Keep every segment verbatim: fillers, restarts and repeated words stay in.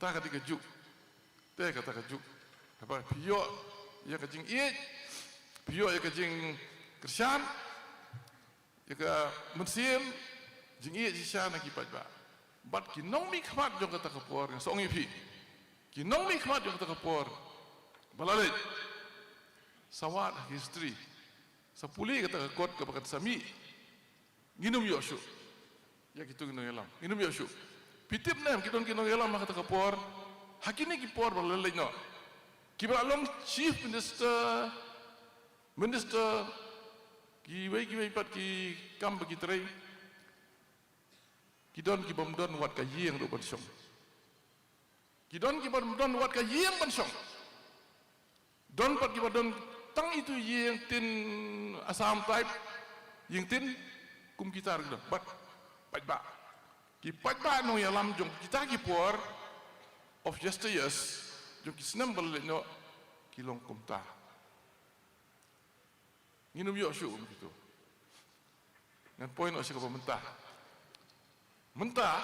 Ta ka dei ka juk. Te kata ka juk. Haba phi ïoh ïa ka jingïeit, phi ïoh ïa ka jingkyrshan, ïa ka mynsiem jingïeit shisha na ki paidbah. Bad ki nongmihkhmat jong kata ka por, nga sngew ïa phi, ki nongmihkhmat jong kata ka por ba la leit, sa wad history, sa pule kata ka kot kaba kan sa mih. Ngin ym ïoh shuh ïa kito ki nongïalam, ngin ym ïoh shuh. Phi tip ne em, ki don ki nongïalam ha kata ka por, ha kine ki por ba la leit noh, kiba la long chief minister, minister, kiwei kiwei pat ki kam ba ki trei, ki don ki bym don wat ka ïing ruh ban shong. Ki don ki bym don wat ka ïing ban shong. Don pat ki ba don tang itu ïing tin Assam type, ïing tin, kum kita ruh ki don. Bad paidbah, ki paidbah nongïalam jong kita ki por of yesteryears, jong ki snem ba la leit noh, ki long kumta. Ngin ym ïoh shuh kum kito. Ngan poi noh sha kaba mynta. Mynta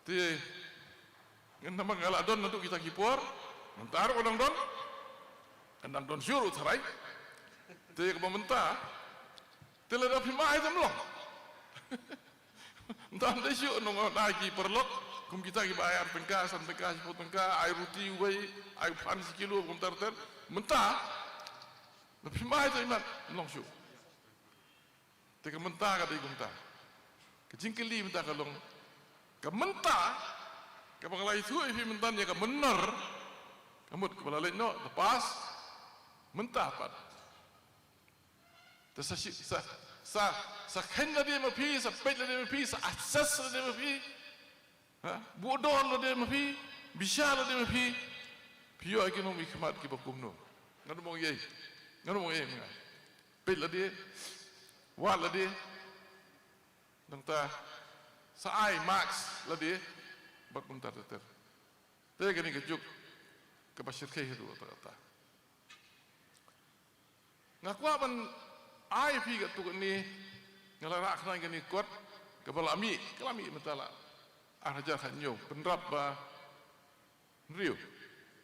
te, ngan, namar nga la don naduh kita ki por, mynta ruh ka dang don, kan dang don shuh ruh tharai. Te kaba mynta, te lada phim ai te ym long. Mynta ym dei shuh nong ai ki paralok kum kita kiba ai ar tyngka, san tyngka, shiphew tyngka, ai ruti uwei, ai phan shi kilo, kumta ter ter. Mynta, lada phim ai te imat, ym long shuh. Te ka mynta ka dei kumta. Ka jingkylli mynta ka long, ka mynta, kaba nga la ïathuh ïa phi mynta ïa ka mynnar, ka mut kaba la leit noh, the past, mynta pat. Te sa shi-, sa, sa, sa kheiñ lade ma phi, sa peit lade ma phi, sa assess lade ma phi. Ha? Buh dor lade ma phi, bishar lade ma phi. Phi ïoh ïa ki nongmihkhmat kiba kumno? Ngan ym ong ei, ngan ym ong ei ma nga. Peit lade, wad lade. Nangta sa ai marks lade bad kumta ter ter. Te kane ka juk kaba shyrkhei haduh katta katta. Nga kwah ban ai phi katto katne, nga la rah khnang ïa kane ka kot kaba la mih, ka la mih mynta la ar hajar khathynñiew, pynrap ba hynriew,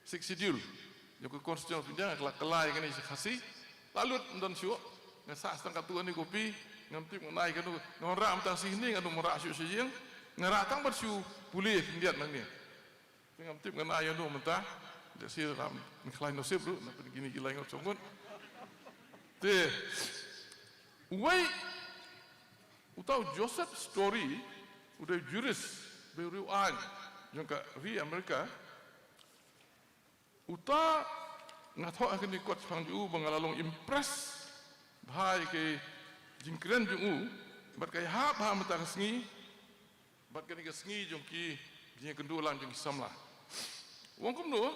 Sixth Schedule jong ka Constitution of India, nga la kylla ïa kane sha Khasi. La lut, ym don shuh. Nga sah tang katto katne copy, ngam tip ngan ai kano, nga wanrah mynta shi hynne, ngan ym wanrah shuh sha ïing. Nga rah tang ban shu pule khyndiat nangne. Te ngam tip ngan ai ïano mynta. Lehse la khlaiñ nusip ruh na pyn kine ki lai ngut saw ngut. Te uwei, uta u Joseph Story, u dei u jurist, u dei u riewaiñ jong ka ri Amerika. Uta nga thoh ha kane ka kot shaphang jong u ba nga la long impress bha ïa ki jingkren jong u, bad ka ïahap bha mynta ka sngi bad kane ka sngi jong ki jingïakynduh lang jong ki samla. U ong kumno ha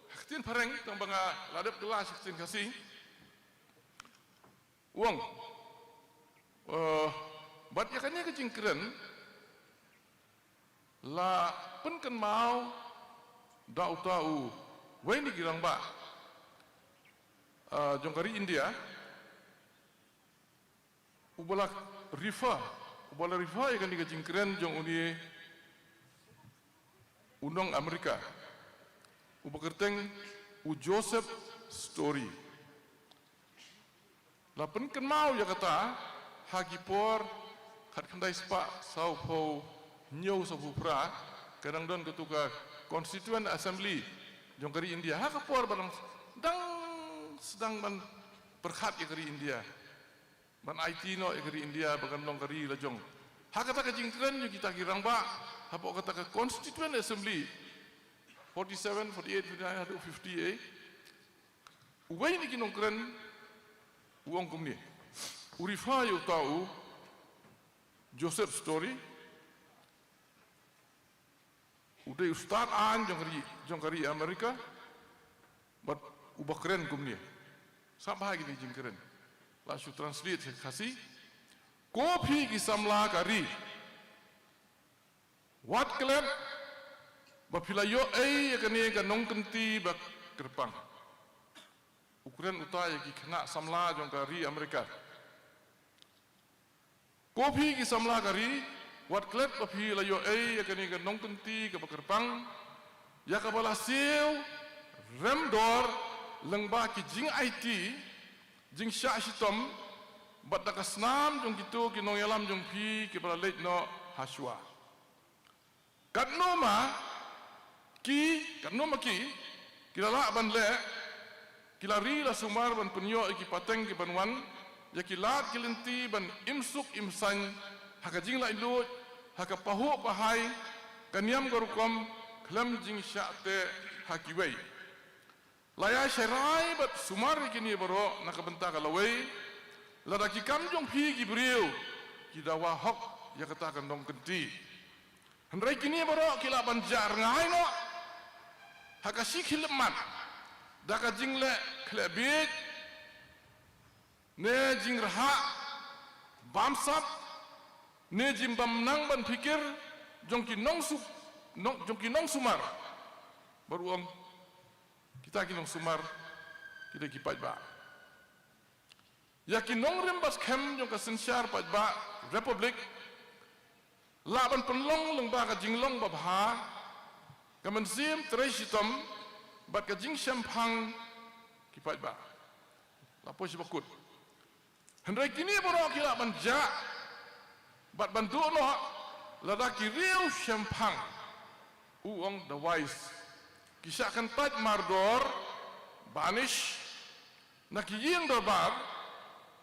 ka ktien phareng, tang ba nga la dep kylla sha ka ktien Khasi. U ong, eh, bad ïa kane ka jingkren la pynkynmaw da uta uwei na ki rangbah, eh, jong ka ri India, uba la refer, uba la refer ïa kane ka jingkren jong une u nong Amerika, uba kyrteng u Joseph Story. La pynkynmaw ïa kata ha ki por khatkhyndai spah sawphew hynñiew sawphew phra, ka dang don kato ka Constituent Assembly jong ka ri India, ha ka por ba dang, dang sdang ban pyrkhat ïa ka ri India, ban aiti noh ïa ka ri India ba kan long ka ri la jong. Ha kata ka jingkren jong kita ki rangbah hapoh kata ka Constituent Assembly, forty-seven, forty-eight, forty-nine haduh fifty-eight, uwei na ki nongkren u ong kumne, u refer ïa uta u Joseph Story, u dei u stad aiñ jong ka ri, jong ka ri Amerika, bad uba kren kumne. Sngap bha ïa kine ki jingkren, la shu translate sha Khasi. Ko phi ki samla ka ri, wat klet ba phi la ïoh ei ïa kane ka nongkynti ba kyrpang. U kren uta ïa ki khynnah samla jong ka ri Amerika. Ko phi ki samla ka ri, Wat klet ba phi la ïoh ei ïa kane ka nongkynti kaba kyrpang, ïa kaba la siew rem dor lyngba ki jingaiti, jingshah shitom bad da ka snam jong kito ki nongïalam jong phi kiba la leit noh ha shuwa. Katno ma ki, katno ma ki, ki la lah ban leh, ki la ri la sumar ban pynïoh ïa ki pateng ki ban wan, ïa ki lad ki lynti ban im suk im saiñ ha ka jinglaitluid, ha ka pahuh pahai, ka niam ka rukom, khlem jingshah teh ha kiwei. La ïa sharai bad sumar ïa kine baroh na ka bynta ka lawei, lada ki kam jong phi ki briew ki dawa hok ïa kata ka nongkynti. Hynrei kine baroh ki lah ban jah rngai noh ha ka shi khyllipmat da ka jingleh khleh bieit, ne jingrhah bamsap, ne jingbymnang ban phikir jong ki nongsu-, nong-, jong ki nongsumar. Bad u ong, kita ki nongsumar ki dei ki paidbah. Ïa ki nongrim ba skhem jong ka synshar paidbah Republic lah ban pynlong lyngba ka jinglong babha, ka mynsiem trei shitom bad ka jingshemphang ki paidbah. La poi shi bakut. Hynrei kine baroh ki lah ban jah bad ban duh noh lada ki riew shemphang. U ong, da wise ki shah kyntait mardor, banish, na ki ïing dorbar,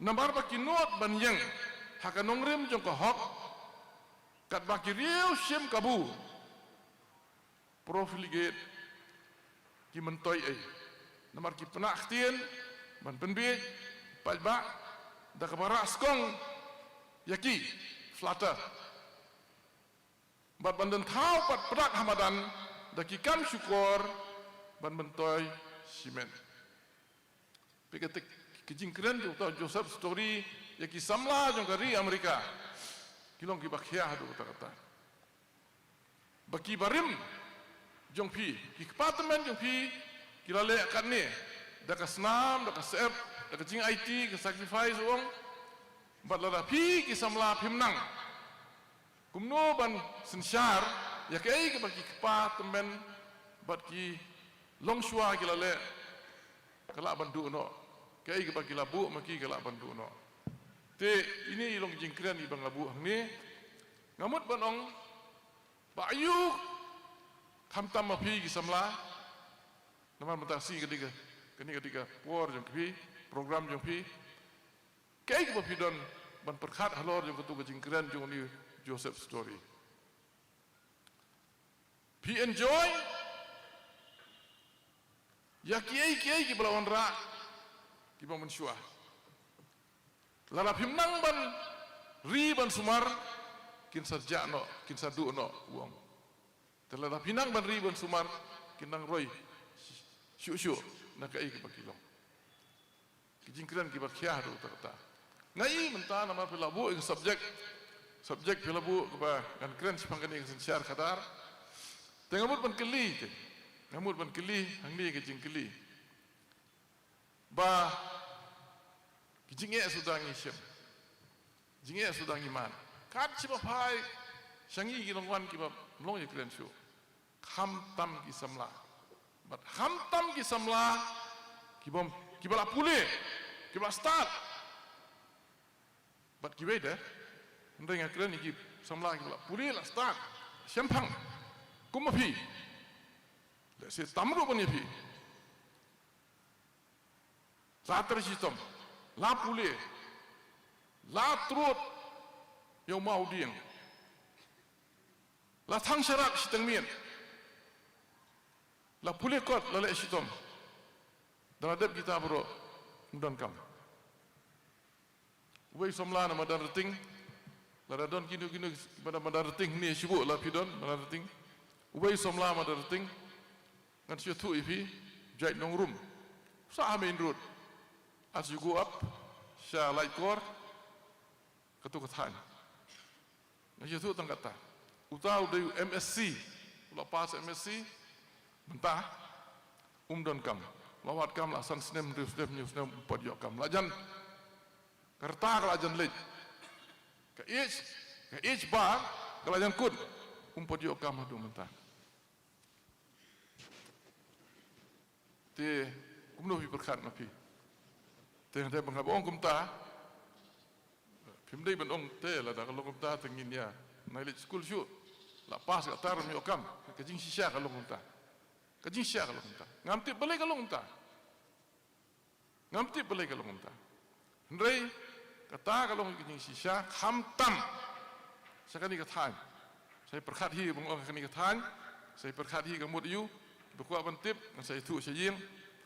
namar ba ki nud ban ïeng ha ka nongrim jong ka hok, katba ki riew shim kabu, profligate, ki myntoi ei. Namar ki pynah ktien ban pynbiej paidbah da kaba rah skong ïa ki, flatter, bad ban don thaw pat prak ha madan da ki kam shukor ban myntoi shimet. Peit kata ka jingkren jong uta u Joseph Story ïa ki samla jong ka ri Amerika. Ki long kiba khia haduh katta katta. Ba ki barim jong phi, ki kpa tymmen jong phi, ki la leh katne da ka snam, da ka sep, da ka jingaiti, ka sacrifice, u ong. Bad lada phi ki samla phim nang kumno ban synshar ïa kaei kaba ki kpa tymmen bad ki longshuwa ki la leh, ka lah ban duh noh. Kaei kaba ki la buh ma ki ka lah ban duh noh. Te ine i long jingkren iba nga buh hangne. Nga mut ban ong ba aïu khamtam ma phi ki samla. Namar mynta shi ka dei ka, kane ka dei ka por jong phi, program jong phi. Kaei kaba phi don ban pyrkhat halor jong katu ka jingkren jong une u Joseph Story? Phi enjoy ïa kiei kiei kiba la wanrah kiba mynshuwa. Lada phim nang ban ri ban sumar, kin sa jah noh, kin sa duh noh, u ong. Te lada phi nang ban ri ban sumar, kin nang roi shuh shuh na kaei kaba ki long. Ki jingkren kiba khia haduh katta katta. Nga i mynta namar phi la buh ïa ka subject, subject phi la buh kaba ngan kren shaphang kane ka synshar khadar. Te nga mut ban kylli te. Nga mut ban kylli hangne ka jingkylli. Ba ki jingeh suda ngi shem, jingeh suda ngi man. Kat shi ba phai sha ngi ki nongwan kiba ym long ïakren shuh. Khamtam ki samla. Bad khamtam ki samla ki bym, kiba la pule, kiba la stad. Bad kiwei de, hynrei nga kren ïa ki samla kiba la pule, la stad, shemphang. Kum ma phi. Lehse tam ruh ban ïa phi. La trei shitom, la pule, la trud ïa u maw dieng, la thang sharak shiteng miet, la pule kot, la leh shitom. Da la dep kita baroh, ym don kam. Uwei u samla na madan Rting, lada don kino kino madan, madan Rting, hangne shu buh la phi don madan Rting. Uwei u samla madan Rting, ngan shu ïathuh ïa phi, Jait Nongrum. Sah ha main road. As you go up sha Laitkor, katu ka thaiñ. Ngan shu ïathuh tang kata. Uta u dei u M S C, u la pass M S C, mynta um don kam. La wad kam la san snem, hynriew snem, hynñiew snem, um pat ïoh kam. La jan ka rta ka la jan leit. Ka age, ka age bar Ka la ïaid kut, um pat ïoh kam haduh mynta. Te kumno phi pyrkhat ma phi? Te hynrei ba nga ba ong kumta, phim dei ban ong te lada ka long kumta te ngin ïa nai leit skul shuh. La pass ka tar ym ïoh kam. Ka jingshisha ka long kumta. Ka jingshisha ka long kumta. Ngam tip balei ka long kumta. Ngam tip balei ka long kumta. Hynrei kata ka long ka jingshisha khamtam sha kane ka thaiñ. Sa ïa pyrkhat hi ba nga ong kane ka thaiñ. Sa ïa pyrkhat hi ka mut ïa u. Ba kwah ban tip ngan sa ïathuh sha ïing.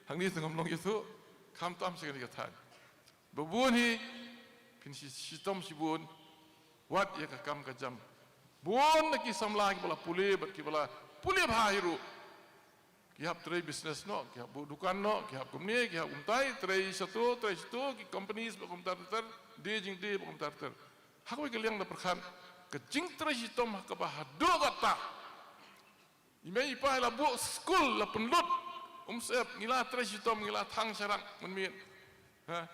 Hangne te ngam long ïathuh. Khamtam sha kane ka thaiñ. Ba bun hi phin shi- shitom shibun. Wat ïa ka kam ka jam. Bun na ki samla kiba la pule bad kiba la pule bha hi ruh. Ki hap trei business noh, ki hap buh dukan noh, ki hap kumne, ki hap kumtai, trei shato, trei shato, ki companies ba kumta ter ter, die jingdie ba kumta ter ter. Ha kawei ka liang da pyrkhat ka jingtrei shitom ha kaba haduh katta. I mei i pa i la buh skul la pynlut. Um sep ngi la trei shitom ngi la thang sharak mynmiet. Ha.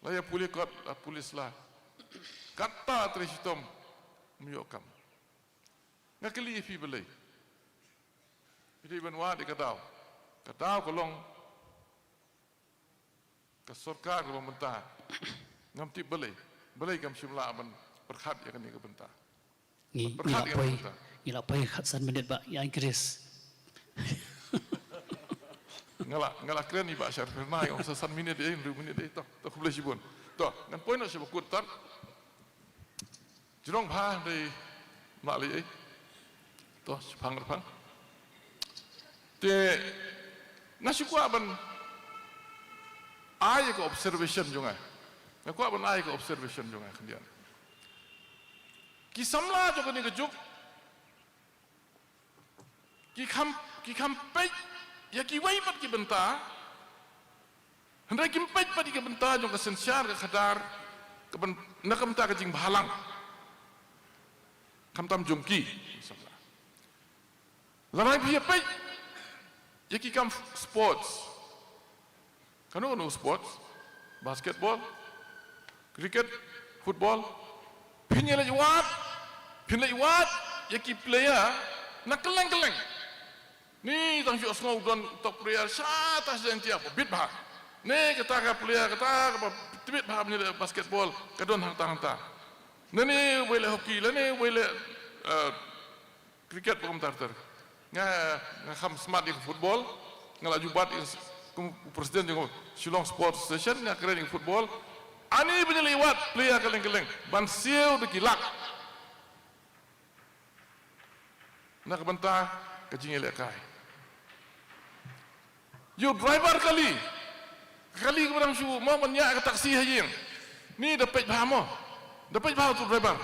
La ïa pule kot la pule sla. Katta trei shitom. Um ïoh kam. Nga kylli ïa phi balei. Phi dei ban wad ïa ka daw. Ka daw ka long ka sorkar kaba mynta. Ngam tip balei. Balei kam shym lah ban pyrkhat ïa kane ka bynta. Ngi ngi Pyrkhat la ïa kane poi ka bynta. Ngi la poi khatsan minit ba ïa increase. Nga la nga la kren ïa ba shar pyrnai ong sa san minit ïa hynriew minit ïa to. To khublei shibun. To ngan poi noh sha ba kut tar. Jrong bha dei ma lei ei. To shipang rpang. Te nga shu kwah ban ai ka observation jong nga. Nga kwah ban ai ka observation jong nga khyndiat. Ki samla jong kane ka juk ki kham ki kham peit ïa kiwei pat ki bynta. Hynrei kim peit pat ïa ki bynta jong ka synshar ka khadar ka byn- na ka bynta ka jingbhalang. Khamtam jong ki. Lada phi ïa peit ïa ki kam sports. Kano kano sports, basketball, cricket, football. Phin ïa leit wad, phin leit wad ïa ki player na kylleng kylleng. Ni tang shu sngew don top player shata sha Jaintia ba bit bha. Ne kata ka player kata ka ba tbit bha, ne basketball ka don hangta hangta. Ne ne wei le hockey, le ne wei le, eh, cricket ba kumta ter ter. Nga nga kham smart ïa ka football. Nga la ju bat ïa kum u president jong Shillong Sports Association, nga kren ïa ka football. Ani ba ngi leit wad player kylleng kylleng ban siew da ki lak. Na ka bynta ka jingïalehkai. Ïa u driver kali. Kali kaba dang shu mo ban ïa ka taxi ha ïing. Ni da peit bha mo. Da peit bha utu u driver.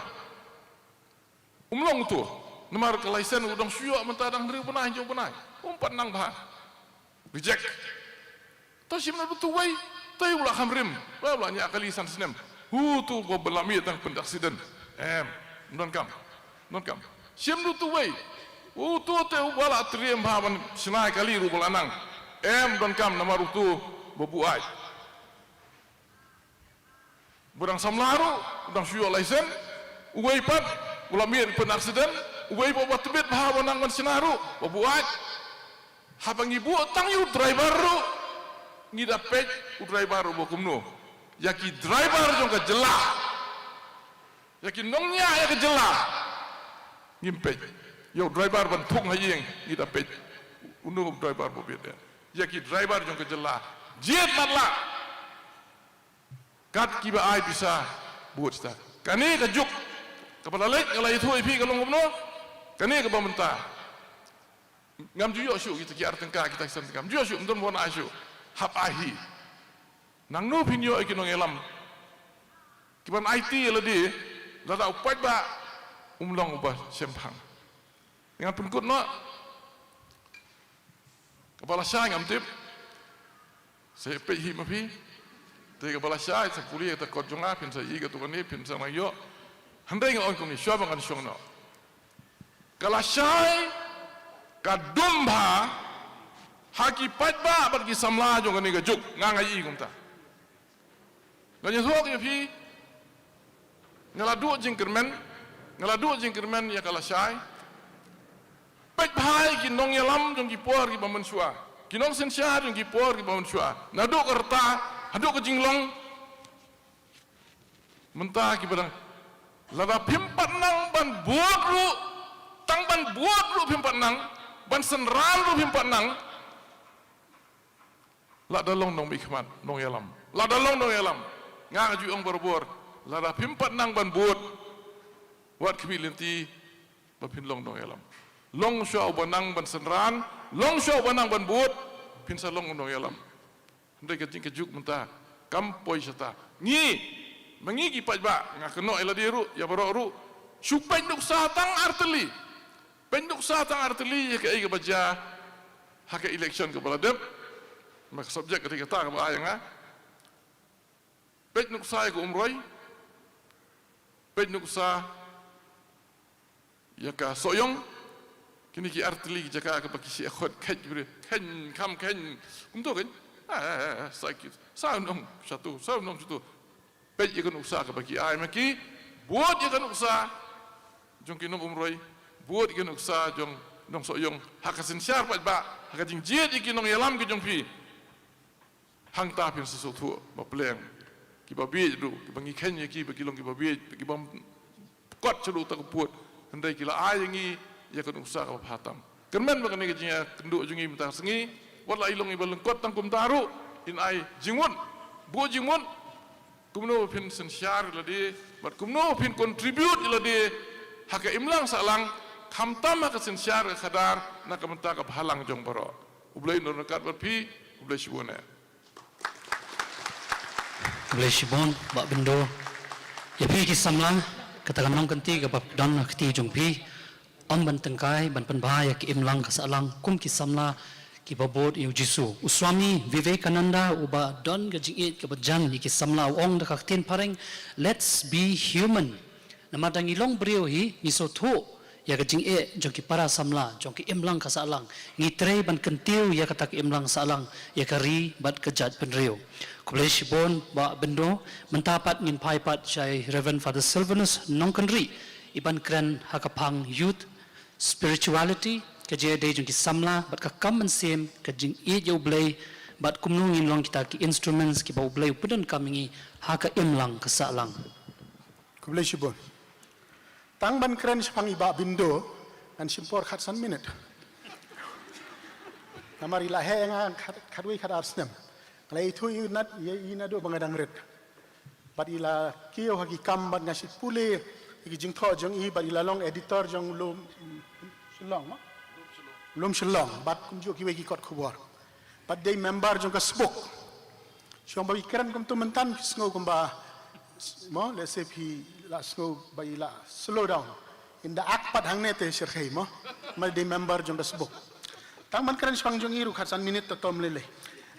Um long utu. Namar ka license u dang shu ïoh mynta dang hynriew bnai hynñiew bnai. Um pat nang bha. Reject. To shim na utu wei. To u la kham rim. Ba u la ñiah kali san snem. Utu ko ba la miet dang pyn accident. Em. Ym don kam. Ym don kam. Shim na utu wei. Utu te u ba la triem bha ban shna ïa kali ruh ba la nang. Em, ym don kam namar utu ba buaid. Ba dang samla ruh, ba dang shu ïoh license, uwei pat, u la miet pyn accident, uwei pat ba tbit bha ba nang ban shna ruh, ba buaid. Haba ngi buh tang ïa u driver ruh, ngi da peit u driver ruh ba kumno. Ïa ki driver jong ka jylla. Ïa ki nongñiah ïa ka jylla. Ngim peit. Ïa u driver ban thung ha ïing, ngi da peit. Uno u driver ba bit. Ïa ki driver jong ka jylla. Jied matlah. Kat kiba ai pisa bud sha. Kane ka juk kaba la leit nga la ïathuh ïa phi ka long kumno. Kane kaba mynta ngam ju ïoh shuh kita ki ar tyngka kita ki san tyngka. Ngam ju ïoh shuh, ym don ban ai shuh. Hap ai hi. Nangno phin ïoh ïa ki nongïalam kiban aiti ïa lade lada u paidbah um long uba shemphang. Ngan pynkut noh. Kaba lashai ngam tip. Sa peit hi ma phi. Te kaba lashai sa pule ïa ka kot jong nga, phin sa ïohi katto katne, phin sa nang ïoh. Hynrei nga ong kumne, shuwa ba ngan shong noh. Ka lashai ka dum bha ha ki paidbah bad ki samla jong kane ka juk, nga nga ïohi kumta. Nga ïathuh ïa phi, nga la duh jingkyrmen, Nga la duh jingkyrmen ïa ka lashai. Peit bha ïa ki nongïalam jong ki por kiba mynshuwa, ki nongsynshar jong ki por kiba mynshuwa, naduh ka rta haduh ka jinglong. Mynta kiba dang, lada phim pat nang ban bud ruh, tang ban bud ruh phim pat nang, ban synran ruh phim pat nang. Lada long nongmihkhmat, nongïalam, lada long nongïalam, nga nga ju ong barabor, lada phim pat nang ban bud, wat khmih lynti ba phin long nongïalam. Long shuwa uba nang ban synran, long shuwa uba nang ban bud, phin sa long nongïalam. Hynrei ka jingkajuh mynta kam poi shata. Ngi, ma ngi ki paidbah, nga kynnoh ïa lade ruh, ïa baroh ruh, shu peit nuksa tang artylli. Peit nuksa tang artylli ïa kaei kaba jia ha ka election kaba la dep. Ma ka subject ka dei kata kaba ai ïa nga. Peit nuksa ïa ka Umroi. Peit nuksa ïa ka Sohiong. Kine ki artylli ki jaka kaba ki shu khot khet, khet, kham khet. Kumto kan? Ah, ah, ah, ah, sa ki, sa nong shatu, sa nong shatu. Peit ïa ka nuksa kaba ki ai ma ki. Bud ïa ka nuksa jong ki nong Umroi. Bud ïa ka nuksa jong nong Sohiong. Ha ka synshar paidbah, ha ka jingjied ïa ki nongïalam ki jong phi. Hangta phin sa sngewthuh ba pleng. Kiba bieit ruh, kiba ngi khein ïa ki ba ki long kiba bieit, kiba kot sha uta ka pud. Hynrei ki la ai ïa ngi ïa ka nuksa kaba bha tam. Kyrmen ba kane ka jingïakynduh jong ngi mynta ka sngi, wat la i long iba lyngkot tang kumta ruh, in ai jingmut, buh jingmut, kumno phin synshar ïa lade, bad kumno phin contribute ïa lade ha ka imlang sahlang, khamtam ha ka synshar ka khadar, na ka bynta ka bhalang jong baroh. U Blei un don ryngkat bad phi, U Blei shibun eh. Khublei shibun, Bah Bindo. Ïa phi ki samla, kata ka nongkynti kaba don ha kti jong phi, ym ban tyngkai, ban pynbha ïa ka imlang ka sahlang, kum ki samla kiba bud ïa u Jisu. U Swami Vivekananda uba don ka jingïeit kaba jan ïa ki samla u ong da ka ktien phareng, "Let's be human." Namar da ngi long briew hi, ngi sngewthuh ïa ka jingeh jong ki para samla, jong ki imlang ka sahlang. Ngi trei ban kyntiew ïa kata ka imlang sahlang, ïa ka ri bad ka jaitbynriew. Khublei shibun Bah Bindo, mynta pat ngin phai pat sha i Reverend Father Silvanus Nongkynrih, iban kren ha ka phang youth spirituality, ka jingïadei jong ki samla bad ka kam mynsiem, ka jingïeit ïa U Blei, bad kumno ngin long kita ki instruments kiba U Blei u pyndonkam ïa ngi ha ka imlang ka sahlang. Khublei shibun. Tang ban kren shaphang i Bah Bindo, ngan shim por khatsan minit. Namar i la heh ïa nga khat, khatwei khatar snem. Nga la ithuh i nat, i, i naduh ba nga dang rit. Bad i la kiew ha ki kam bad nga shu pule ïa ki jingthoh jong i, bad i la long editor jong Lum Shillong, mo? Lum Shillong, bad kumjuh kiwei ki kot khubor. Bad dei member jong ka sbuk. Shu ong ba i kren kumto mynta phi sngew kumba, mo, lehse phi la sngew ba i la slow down. Ynda ak pat hangne te shyrkhei, mo. Ma dei member jong ka sbuk. Tang ban kren shaphang jong i ruh khatsan minit to tom lei lei.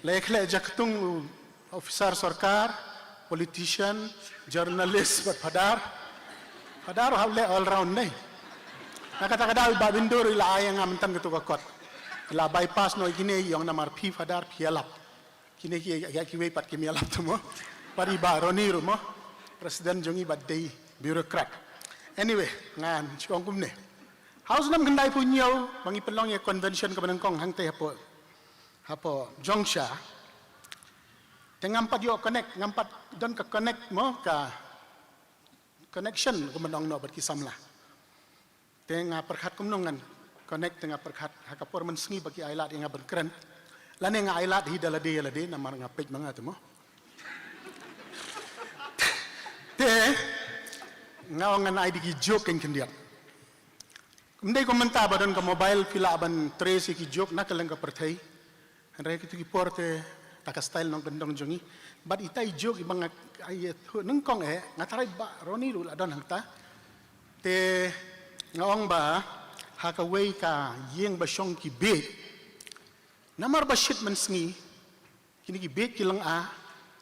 Lei khleh jaktung u officer sorkar, politician, journalist bad phadar. Phadar hap leh all round ne. Na kata ka daw i Bah Bindo ruh i la ai ïa nga mynta kato ka kot. I la bypass noh ïa kine, i ong namar phi phadar phi ïalap. Kine ki, ki, kiwei pat kim ïalap te mo. Pat i Bah Ronnie ruh mo. President jong i bad dei bureaucrat. Anyway, ngan shu ong kumne. Ha u snem khyndaiphew hynñiew, ba ngi pynlong ïa convention kaba nyngkong hangtei hapoh, hapoh Jongsha. Te ngam pat ïoh connect, ngam pat don ka connect mo, ka connection kumba ong noh bad ki samla. Te nga pyrkhat kumno ngan connect, te nga pyrkhat ha ka por mynsngi ba ki ailad ïa nga ban kren. Lane nga ailad hi da lade ïa lade, namar nga peit ma nga te mo. Te nga ong ngan ai da ki joke kein khyndiat. Ym dei kum mynta ba don ka mobile phi lah ban trace ïa ki joke na kylleng ka pyrthei. Hynrei kito ki por te, ta ka style nongkyndong jong ngi. Bad ita i joke iba nga ai ïathuh nyngkong eh, nga tharai Bah Ronnie ruh la don hangta. Te nga ong ba ha kawei ka ïing ba shong ki bieit. Namar ba shit mynsngi, kine ki bieit ki lynga,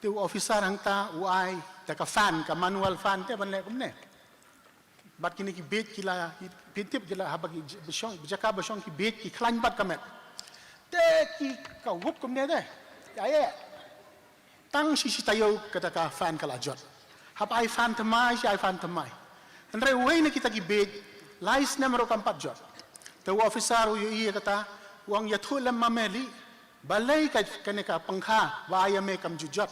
te u officer hangta u ai da ka fan, ka manual fan te ban leh kumne. Bad kine ki bieit ki la, phi tip ki la, haba ki j-, ba shong, jaka ba shong ki bieit ki khlaiñ bad ka met. Te ki ka wup kumne te. Ïa, ïa. Tang shi shi taïew kata ka fan ka la jot. Hap ai fan thymmai, shi ai fan thymmai. Hynrei uwei na kita ki bieit, lai snem ruh kam pat jot. Te u officer u ïohi ïa kata, u ong ïathuh lem ma me lei, balei ka, kane ka pangkha ba ai ïa me kam ju jot.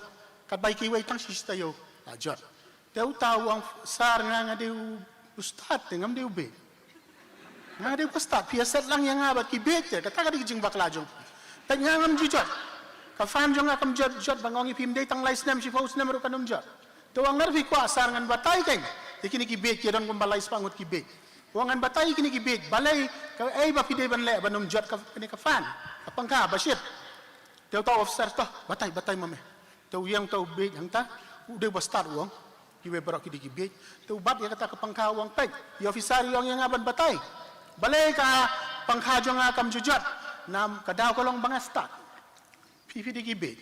Katba ïa kiwei tang shi shi taïew la jot. Te uta u ong, sir, nga nga dei u, u stad te ngam dei u bieit. Nga dei u stad, phi ïaset lang ïa nga bad ki bieit te, kata ka dei ka jingbakla jong phi. Peit nga ngam ju jot. Ka fine jong nga kam jot, jot ba nga ong ïa phi ym dei tang lai snem, shiphew snem ruh kan ym jot. Te u ong lada phi kwah sir ngan batai kein ïa kine ki bieit, ki don kumba lai spah ngut ki bieit. U ong ngan batai ïa kine ki bieit, balei kaei ba phi dei ban leh ban ym jot ka, kane ka fine, ka pangkha ba shit. Te uta u officer, to batai, batai ma me. Te u ïeng uta u bieit hangta, u dei uba stad u ong. Kiwei baroh ki dei ki bieit. Te u bat ïa kata ka pangkha, u ong, peit, i officer i ong ïa nga ban batai. Balei ka pangkha jong nga kam ju jot? Namar ka daw ka long ba nga stad. Phi, phi dei ki bieit.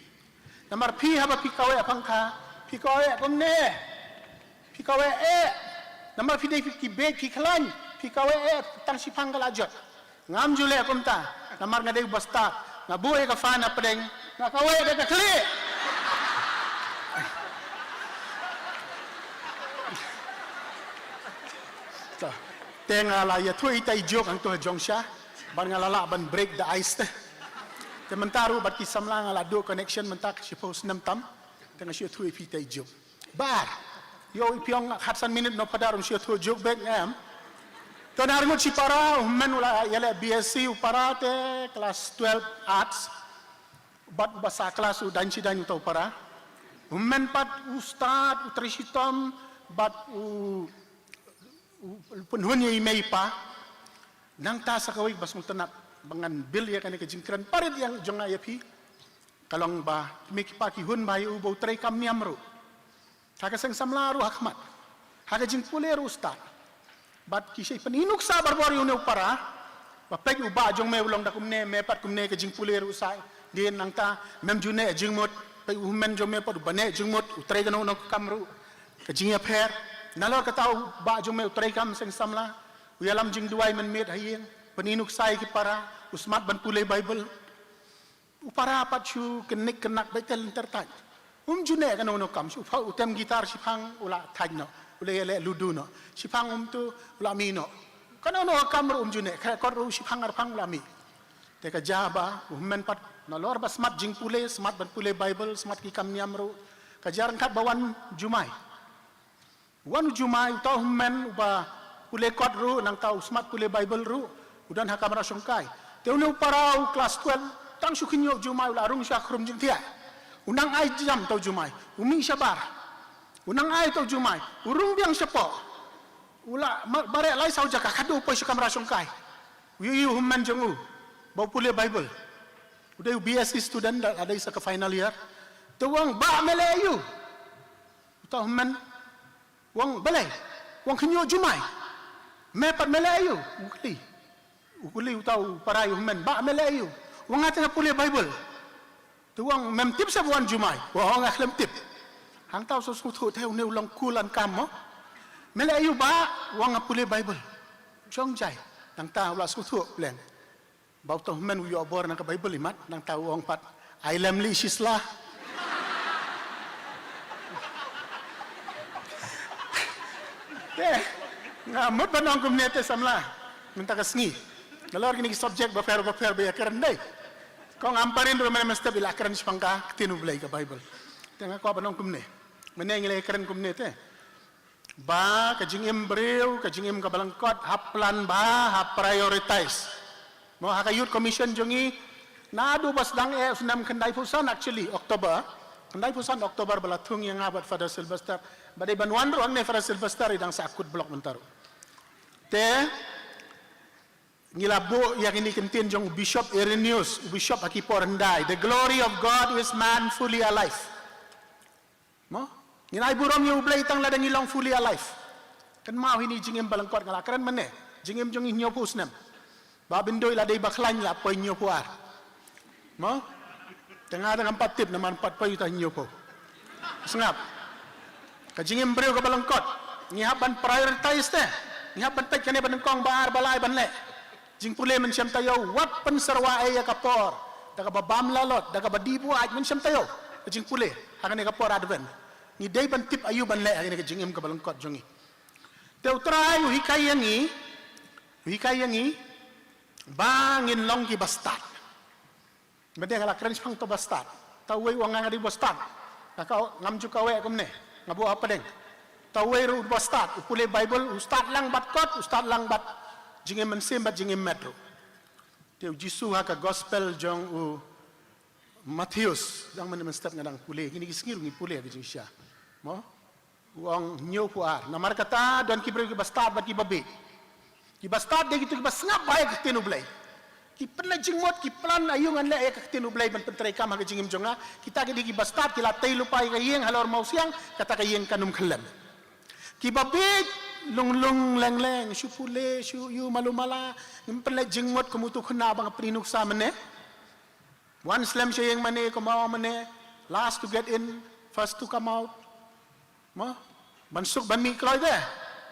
Namar phi haba phi kaweh pangkha, phi kaweh kumne. Phi kaweh eh. Namar phi dei ki bieit, phi khlaiñ, phi kaweh eh tang shiphang ka la jot. Ngam ju leh kumta. Namar nga dei u bastard. Nga buh ïa ka fine hapdeng, nga kaweh da ka khlieh. To. Te nga la ïathuh ita i joke hangto ha jong sha, bad nga la lah ban break the ice te. Te mynta ruh bad ki samla nga la duh connection mynta ka shiphew snem tam. Te nga shu ïathuh ïa phi ita i joke. Bar. Ïoh i phi ong khatsan minit, no Phadar, um shu ïathuh joke beit, em. To na arngut shi para, u hynmen u la ïaleh B S C, u para te class twelve arts. Bad uba sah class u dang shi dang uta u para. U hynmen pat u stad, u trei shitom, bad u, u, u pynhun ïa i mei i pa. Nangta sa kawei ba sngewtynnat ba ngan build ïa kane ka jingkren parit ïa jong nga ïa phi. Ka long ba ki mei ki pa ki hun bha ïa u ba u trei kam niam ruh. Ha ka seng samla ruh ha khmat. Ha ka jingpule ruh u stad. Bad ki shei pyni nuksa barabor ïa une u para. Ba peit u bah jong me u long da kumne, me pat kumne, ka jingpule ruh u sah. Dei nangta mem ju neh jingmut, peit u hynmen jong me pat uba neh jingmut, u trei kano kano ka kam ruh. Ka jingïapher. Nalor kata u bah jong me u trei kam seng samla. U ïalam jingduwai mynmiet ha ïing. Pyni nuksa ïa ki para. U smat ban pule Baibl. U para pat shu kynnik kynnak beit te lynter thait. Um ju neh kano kano kam, shu pha u tem guitar shiphang u la thait noh, u la ïaleh ludo noh. Shiphang um tu u la mih noh. Kano kano kam ruh um ju neh, khreh kot ruh shiphang arphang u la mih. Te ka jia ba u hynmen pat nalor ba smat jingpule, smat ban pule Baibl, smat ki kam niam ruh. Ka jia ryngkat ba wan jumai. Wan u jumai, uta u hynmen uba pule kot ruh, nangta u smat pule Baibl ruh, u don ha kamra shongkai. Te une u para u klas twelve, tang shu khynñiuh jumai u la rung sha khrum jingthiah. U nang ai jam uta u jumai, u mih shabar. U nang ai uta u jumai, u rung biang shapoh. U la ma-, mareh lai saw jaka, khadduh u poi sha kamra shongkai. U ïohi u hynmen jong u ba u pule Baibl. U dei u B S C student, da, da dei sa ka final year. Te u ong, "Bah, me leh aïu?" Uta u hynmen u ong, "Balei?" U ong, "Khynñiuh jumai." "Me pat me leh aïu?" U kylli. U kylli uta u para ïa u hynmen, "Bah, me leh aïu?" U ong, "Nga te nga pule Baibl." Te u ong, "Mem tip sa ba wan jumai?" U ong, "Nga khlem tip." Hangta u sngewthuh te une u long cool and calm mo. "Me leh aïu bah?" U ong, "Nga pule Baibl." Jong jai. Nangta u la sngewthuh pleng. Ba uta u hynmen u ïoh bor na ka Baibl imat, nangta u ong pat, "Ai lem lei shisla." Te nga mut ban ong kumne te samla mynta ka sngi. Nalor kine ki subject bapher bapher ba ïakren dei. Kong Ampareen ruh mynne mynstep i la kren shaphang ka Ktien U Blei, ka Baibl. Te nga kwah ban ong kumne. Mynne ngi la ïakren kumne te. Ba ka jingim briew, ka jingim ka balyngkot, hap plan bha, hap prioritize. Mo, ha ka Youth Commission jong ngi, naduh ba sdang eh u snem khyndaiphew san actually, October. Khyndaiphew san October ba la thung ïa nga bad Father Sylvester. Ba dei ban wan ruh hangne Father Sylvester, i dang sah kut block mynta ruh. Te ngi la buh ïa kine ki ktien jong u Bishop Irenaeus, u Bishop ha ki por hyndai. The glory of God is man fully alive. Mo? Ngin ai burom ïa U Blei tang lada ngi long fully alive. Kynmaw ïa kine ki jingim balyngkot, nga la kren mynne. Jingim jong ngi hynñiewphew snem. Bah Bynduh i la dei ba khlaiñ, la poi hynñiewphew ar. Mo? Te nga te ngam pat tip namar ym pat poi uta hynñiewphew. Sngap. Ka jingim briew ka balyngkot. Ngi hap ban prioritize te. Ngi hap ban peit kane ba nyngkong, ba ar, ba lai ban leh. Jingpule mynshem taïew, wat pynsyrwa ei ïa ka por da kaba bam lalot, da kaba dih buaid mynshem taïew. Ka jingpule ha kane ka por Advent. Ngi dei ban tip aïu ban leh ha kane ka jingim ka balyngkot jong ngi. Te U Trai u hikai ïa ngi, u hikai ïa ngi ba ngin long ki bastad. Mynta nga la kren shaphang uto u bastad. Uta uwei u ong nga dei u bastad. Nga ka, ngam ju kaweh kumne. Nga buh hapdeng. Uta uwei ruh u bastad. U pule Baibl, u stad lang bad kot, u stad lang bad jingim mynsiem bad jingim met ruh. Te U Jisu ha ka gospel jong u Mathaios, dang mynne mynstep nga dang pule, kine ki sngi ruh ngi pule ha ka jingshisha. Mo? U ong hynñiewphew ar. Namar kata don ki briew ki bastad bad ki babieit. Ki bastad dei kito kiba sngap bha ïa ka ktien U Blei. Ki pynleit jingmut, ki plan aïu ngan leh ïa ka ktien U Blei ban pyntreikam ha ka jingim jong nga. Kita ki dei ki bastad, ki la tei lypa ïa ka ïing halor mawsiang, kata ka ïing kan ym khyllem. Ki babieit, lung lung leng leng, shu pule, shu ïoh malu mala, ngim pynleit jingmut kum uto u khynnah ba nga pyni nuksa mynne. Wan slem sha ïing mane, kynmaw mane, last to get in, first to come out. Mo? Ban suk ban mih kloi te.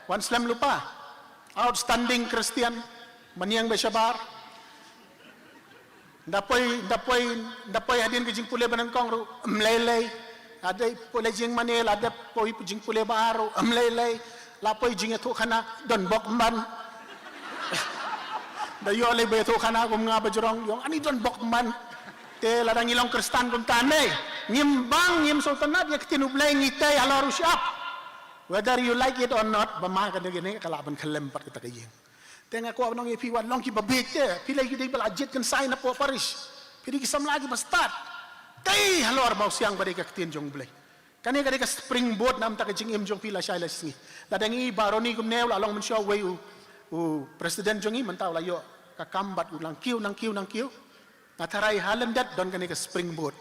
Wan slem lypa. Outstanding Christian. Mynta ïeng bad shabar. Nda poi, nda poi, nda poi hadien ka jingpule ba nyngkong ruh, ym lei lei. Lada poi leit jingmane, lada poi jingpule ba ar ruh, ym lei lei. La poi jingïathuhkhana, don bok ym ban. Da ïoh lei ba ïathuhkhana kum nga ba jrong, ïong ani don bok ym ban. Te lada ngi long Khristan kumta ne, ngim bang, ngim sngewtynnat ïa ka ktien U Blei, ngi tei halor u shyiap. Whether you like it or not, ba ma kane kane ka lah ban khyllem pat kata ka ïing. Te nga kwah ban ong ïa phi, wat long ki babieit te, phi lei ki dei ba la jied kynsai na poh parish. Phi dei ki samla ki bastad. Tei halor mawsiang ba dei ka ktien jong U Blei. Kane ka dei ka springboard na bynta ka jingim jong phi lashai lashisngi. Lada ngi i Bah Ronnie kumne u la long mynshuwa uwei u, u president jong ngi, mynta u la ïoh ka kam bad u nang kiew, nang kiew, nang kiew. Nga tharai ha lyndet don kane ka springboard.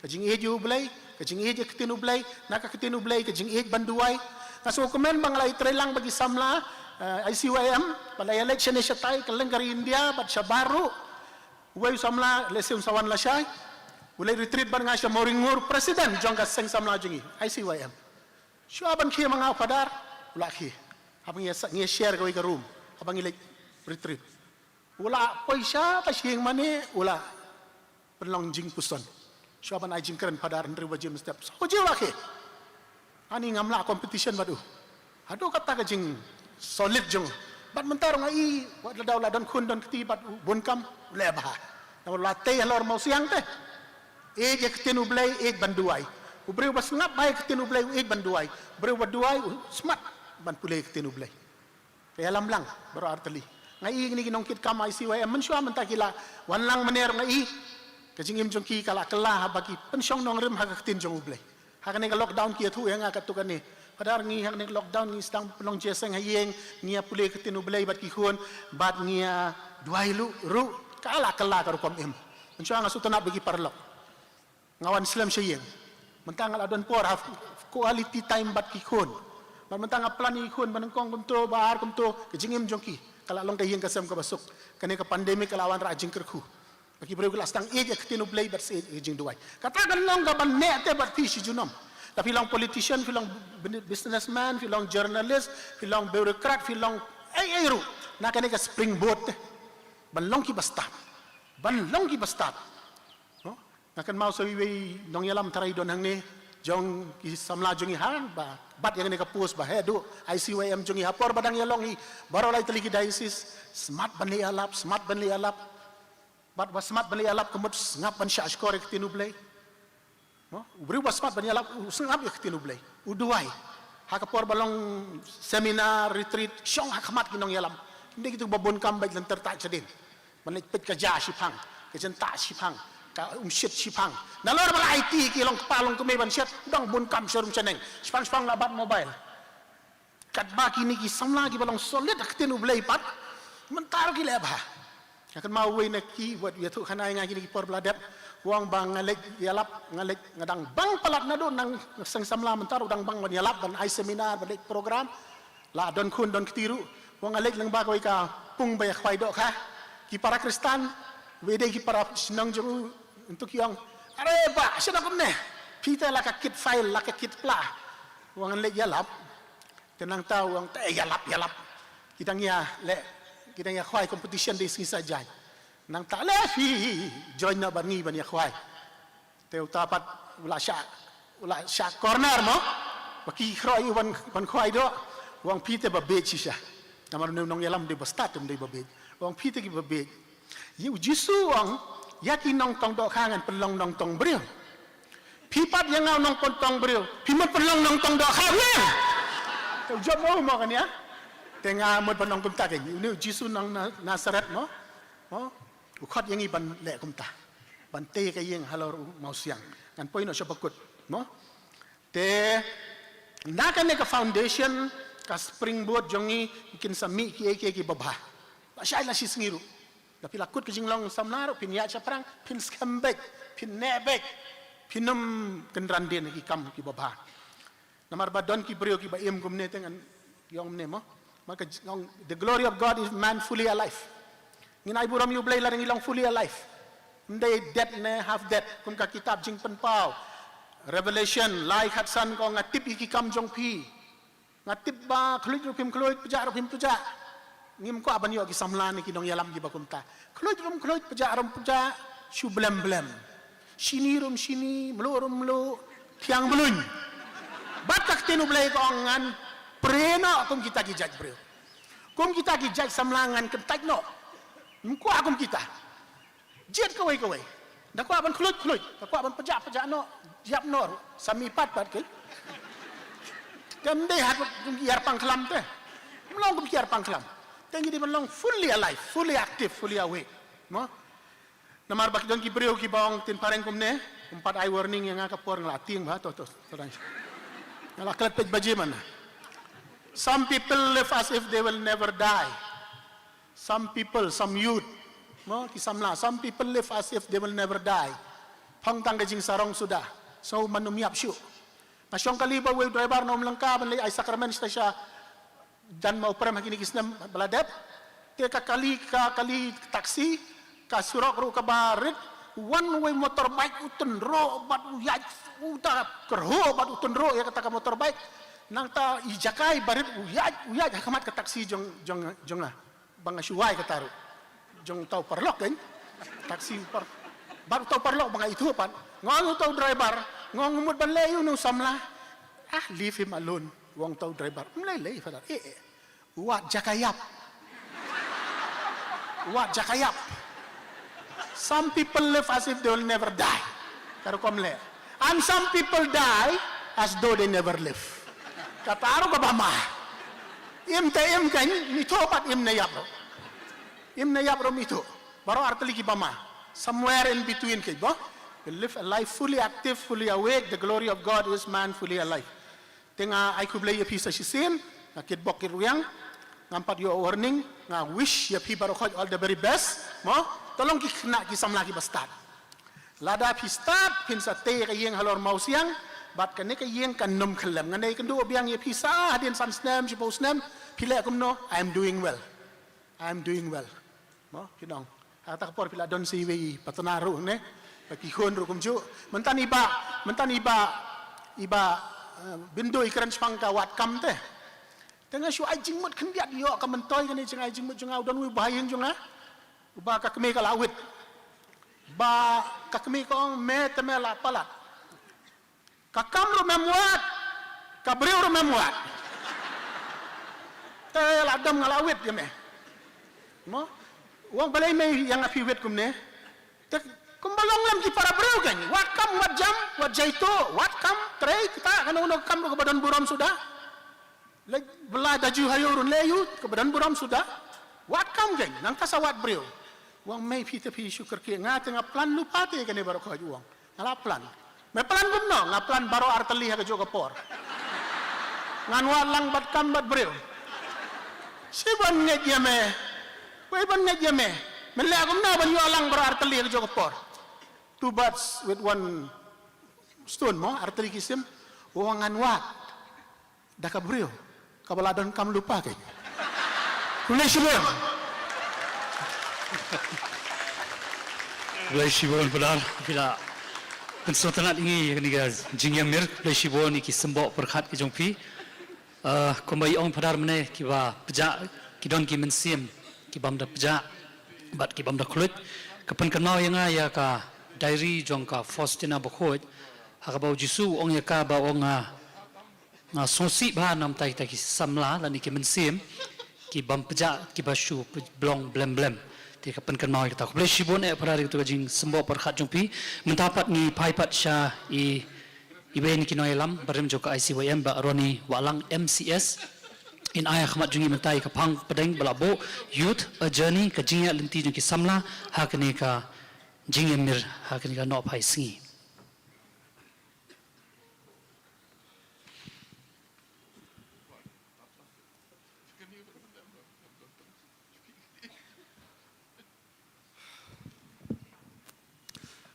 Ka jingïeit ïa U Blei, ka jingïeit ïa ka ktien U Blei, na ka ktien U Blei, ka jingïeit ban duwai. Nga sngewkmen ba nga la ïatreilang lang bad ki samla, eh, I C Y M, ba la ïaleit shane shatai, kylleng ka ri India, bad shabar ruh. Uwei u samla, lehse un sa wan lashai. U leit retreat bad nga sha Mawringngur, president jong ka seng samla jong ngi, I C Y M. Shuwa ban khie ma nga u Phadar, u la khie. Haba ngi ïa sa, ngi ïa share kawei ka room, haba ngi leit retreat. U la poi sha ka shyieng mane, u la pynlong jingpuson. Shuwa ban ai jingkren Phadar, hynriew baje mynstep, saw baje u la khie. Ani ngam lah competition bad u. Haduh katta ka jingsolid jong u. Bad mynta ruh nga i, wat lada u la don khun don kti bad u bun kam, u leh bha. Namar u la tei halor mawsiang te. Ïeit ïa ka ktien U Blei, ïeit ban duwai. U briew ba sngap bha ïa ka ktien U Blei, u ïeit ban duwai. U briew ba duwai, u smat ban pule ïa ka ktien U Blei. Ka ïalam lang baroh artylli. Nga i kine ki nongkitkam I C Y M mynshuwa mynta ki la wan lang mynne ruh nga i. Ka jingim jong ki ka la kylla haba ki pynshong nongrim ha ka ktien jong U Blei. Ha kane ka lockdown ki ïathuh ïa nga katto katne. Phadar, ngi ha kane ka lockdown ngi sdang pynlong jingïaseng ha ïing, ngi ïa pule ka ktien U Blei bad ki khun, bad ngi ïa duwai ruh, ruh, ka la kylla ka rukom im. Mynshuwa nga sngewtynnat bad ki paralok. Nga wan slem sha ïing. Mynta nga la don por ha quality time bad ki khun. Bad mynta nga plan ïa ki khun ba nyngkong kumto, ba ar kumto, ka jingim jong ki ka la long ka ïing ka sem kaba suk. Kane ka pandemic ka la wanrah jingkyrkhu. Ba ki briew ki la sdang ïeit ïa ka ktien U Blei bad sdang ïeit ïa ka jingduwai. Kata kan long kaba neh te bad phi shi junom. La phi long politician, phi long businessman, phi long journalist, phi long bureaucrat, phi long ei ei ruh. Na kane ka springboard te. Ban long ki bastad. Ban long ki bastad. No? Nga kynmaw sa iwei nongïalam tharai don hangne, jong ki samla jong ngi ha, ba bat ïa kane ka post ba haduh I C Y M jong ngi ha por ba dang ïalong hi baroh lai tylli ki diocese, smat ban leh ïalap, smat ban leh ïalap. Bad ba smat ban leh ïalap ka mut sngap ban shahshkor ïa ka ktien U Blei. No? U briew ba smat ban ïalap u sngap ïa ka ktien U Blei. U duwai. Ha ka por ba long seminar, retreat, shong ha khmat ki nongïalam. Kim dei kito ba bun kam beit lynter ta shadien. Ban leit peit ka ja shiphang, ka jyntah shiphang, ka umshit shiphang. Nalor ba la aiti ki long kpa long kmie ban shet, dang bun kam sharum shaneng. Shipang shipang la bat mobile. Katba kine ki samla kiba long solid ha ka ktien U Blei pat, mynta ruh ki leh bha. Nga kynmaw uwei na ki wat ïathuhkhana ïa nga kine ki por ba la dep. U ong ba nga leit ïalap, nga leit, nga dang bang palat naduh nang seng samla, mynta ruh dang bang ban ïalap, ban ai seminar, ban leit program. La don khun don kti ruh. U ong nga leit lyngba kawei ka pung ba ïa khwai dohkha. Ki para Khristan, wei de ki para shnong jong u, ntu ki ong, "Are bah, shano kumne? Phi te la ka kit fail, la ka kit pla." U ong nga leit ïalap. Te nangta u ong te ïalap, ïalap. Ki dang ïa leh, ki dang ïa khwai competition de sngi Saitjaiñ. Nangta leh phi join noh bad ngi ban ïa khwai. Te uta pat u la shah, u la shah corner mo. Ba ki khroi u ban, ban khwai doh. U ong phi te ba bieit shisha. Namar une u nongïalam dei ba stad, um dei ba bieit. U ong phi te ki ba bieit. Ïa u Jisu u ong, ïa ki nongtong dohkha ngan pynlong nongtong briew. Phi pat ïa nga u nongpyntong briew, phi mut pynlong nongtong dohkha briew. Te u jop mo, mo kan ïa. Te nga mut ban ong kumta kein. Une u Jisu nong Na-, Nasaret mo. Mo. U khot ïa ngi ban leh kumta. Ban tei ka ïing halor u mawsiang. Ngan poi noh sha ba kut. Mo. Te na kane ka foundation, ka springboard jong ngi, kin sa mih kiei kiei ki babha. La shai la shi sngi ruh. Da phi la kut ka jinglong samla ruh, phin ïaid shaphrang, phin skhem beit, phin neh beit, phin ym kynran dien ki kam ki babha. Namar ba don ki briew ki ba im kumne te ngan ong kumne mo. Namar ka jing-, ong, the glory of God is man fully alive. Ngin ai burom ïa U Blei lada ngi long fully alive. Ym dei dead ne half dead, kum ka kitab Jingpynpaw, Revelation lai khatsan ka ong, nga tip ïa ki kam jong phi. Nga tip ba khluit ruh phim khluit, pjah ruh phim pjah. Ngim kwah ban ïoh ki samla ne ki nongïalam ki ba kumta. Khluit ruh ym khluit, pjah ruh ym pjah, shu blem blem. Shini ruh ym shini, mluh ruh ym mluh, thiang bluin. Bad ka ktien U Blei ka ong ngan prie noh kum kita ki jait briew. Kum kita ki jait samla ngan kyntait noh. Ym kwah kum kita. Jied kawei kawei. Da kwah ban khluit khluit, da kwah ban pjah pjah noh, ïap noh ruh. Sa mih pat pat kein. Te ym dei ha kum ki ïar pang khlam te. Ym long kum ki ïar pang khlam. Te ngi dei ban long fully alive, fully active, fully awake. Mo? Namar ba ki don ki briew ki ba ong ktien phareng kumne, ym pat ai warning ïa nga ka por nga la tieng bha, to, to, to, nga la klet peit baje man. Some people live as if they will never die. Some people, some youth, mo, ki samla, some people live as if they will never die. Phong tang ka jingsarong suda, sngew man ym ïap shuh. Nga shong kali bad uwei u driver na Umlangka ban leit ai sakramen sha, sha jan ma u prem ha kine ki snem ba la dep. Te ka kali, ka kali taxi, ka surok ruh kaba rit, wan uwei motorbike u tynroh bad u ïaid, u da kyrhuh bad u tynroh ïa kata ka motorbike. Nangta i jaka i ba rit u ïaid, u ïaid ha khmat ka taxi jong, jong, jong nga. Ba nga shu wai kata ruh. Jong uta u paralok kein. Taxi u par-, bad uta u paralok ba nga ithuh pat. Nga ong uta u driver, nga ong mut ban leh ïa une u samla. Ah, leave him alone. U ong uta u driver. Ym lei lei, Father. Eh, eh. Wat jaka ïap. Wat jaka ïap. Some people live as if they will never die. Ka rukom leh. And some people die as though they never live. Kata ruh kaba ma. Im te im kein, ym ithuh pat im ne ïap ruh. Im ne ïap ruh ym ithuh. Baroh artylli kiba ma. Somewhere in between kein ba. We live a life fully active, fully awake. The glory of God is man fully alive. Te nga ai khublei ïa phi sa shisien, nga kitbok kitrwiang, ngam pat ïoh warning, nga wish ïa phi baroh khoit all the very best, mo, to long ki khynnah ki samla kiba stad. Lada phi stad, phin sa tei ka ïing halor mawsiang, bad kane ka ïing kan ym khyllem. Ngan ïakynduh biang ïa phi sa hadien san snem, shiphew snem, phi leh kumno, I am doing well. I am doing well. Mo, phin ong. Ha kata ka por phi la don sa iwei i partner ruh ne. Bad ki khun ruh kumjuh. Mynta i Bah, mynta i Bah, i Bah, eh, Bindo i kren shaphang ka wad kam te. Te nga shu ai jingmut khyndiat ïoh ka myntoi kane jngai jingmut jong nga, u don uwei u bahaïing jong nga. Uba ka kmie ka la wit. Ba ka kmie ka ong me te me la palat. Ka kam ruh mem wad, ka briew ruh mem wad. Te la dom nga la wit ïa me. Mo? U ong balei me ïa nga phi wit kumne. Te kumba long lem ki para briew kein. Wad kam, wad jam, wad jaituh, wad kam, trei, kita kano kano kam ruh kaba don burom suda. Leit bylla da ju ha ïew run leh ïew, kaba don burom suda. Wad kam kein, nangta sa wad briew. U ong mei phi te phi shu kyrkieh, nga te nga plan lypa te kane baroh khoit, u ong. Nga la plan. Me plan kumno, nga plan baroh artylli ha kajuh ka por. Ngan wad lang bad kam bad briew. Shi ban ngeit ïa me. Wei ban ngeit ïa me. Me leh kumno ban ïoh lang baroh artylli ha kajuh ka por. Two birds with one stone mo, artylli ki sim. U ong ngan wad. Da ka briew kaba la don kam lypa kein. Khublei shibun. Khublei shibun Phadar, phi la pynsngewtynnat ïa ngi ïa kane ka jingïamir. Khublei shibun ïa ki symboh pyrkhat ki jong phi. Ah, kumba i ong Phadar mynne, kiba pjah ki don ki mynsiem, ki bym da pjah bad ki bym da khluit. Ka pynkynmaw ïa nga ïa ka diary jong ka Faustina Bakhuid, ha kaba u Jisu u ong ïa ka ba u ong, ah, Nga sngewsih bha namar kita ki samla lane ki mynsiem ki bym pjah, ki ba shu blong blem blem. Te ka pynkynmaw ïa kita. Khublei shibun eh para ri, katu ka jingsymboh pyrkhat jong phi. Mynta pat ngi phai pat sha i, iwei na ki nongïalam barim jong ka I C Y M, Bah Ronnie Wahlang M C S. In ai ha khmat jong ngi mynta ïa ka phang pdeng ba la buh Youth, A Journey, ka jingïaid lynti jong ki samla ha kane ka jingïamir ha kane ka Nohphai Sngi.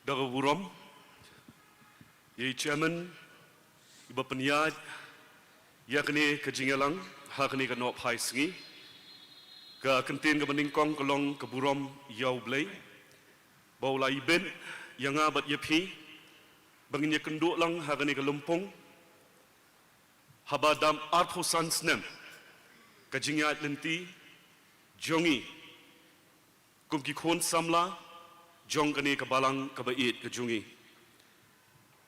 Da ka burom ïa i Chairman iba pynïaid ïa kane ka jingïalang ha kane ka Nohphai Sngi. Ka kyntien kaba nyngkong ka long ka burom ïa U Blei ba u la ibit ïa nga bad ïa phi ba ngin ïakynduh lang ha kane ka lympung haba dap arphew san snem ka jingïaid lynti jong ngi kum ki khun samla jong kane ka balang kaba ïeit ka jong ngi.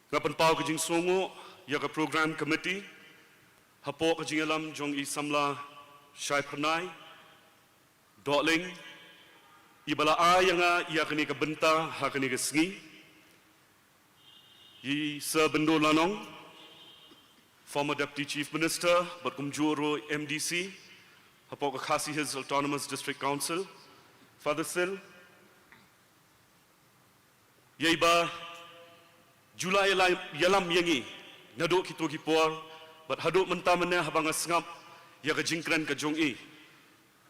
Nga pynpaw ka jingsngewnguh ïa ka program committee hapoh ka jingïalam jong i samla Shai Phyrnai Dohling iba la ai ïa nga ïa kane ka bynta ha kane ka sngi. I Sir Byndur Lanong, former Deputy Chief Minister bad kumjuh ruh M D C hapoh ka Khasi Hills Autonomous District Council, Father Sil, ïa iba ju la ïalam ïa ngi naduh kito ki por bad haduh mynta mynne haba nga sngap ïa ka jingkren ka jong i,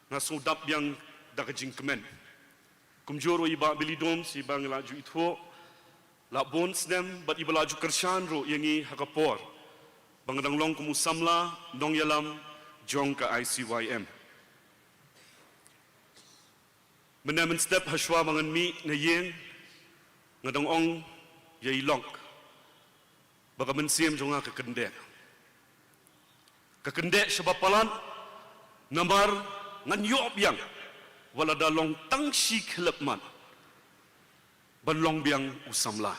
nga sngewdap biang da ka jingkmen. Kumjuh ruh i Bah Billy Domes iba ngi la ju ithuh la bun snem bad iba la ju kyrshan ruh ïa ngi ha ka por ba nga dang long kum u samla nongïalam jong ka I C Y M. Mynne mynstep hashwa ba ngan mih na ïing nga dang ong ïa i lok ba ka mynsiem jong nga ka kyndeh. Ka kyndeh shaba palat namar ngan ïoh biang wat la da long tang shi khyllipmat ban long biang u samla.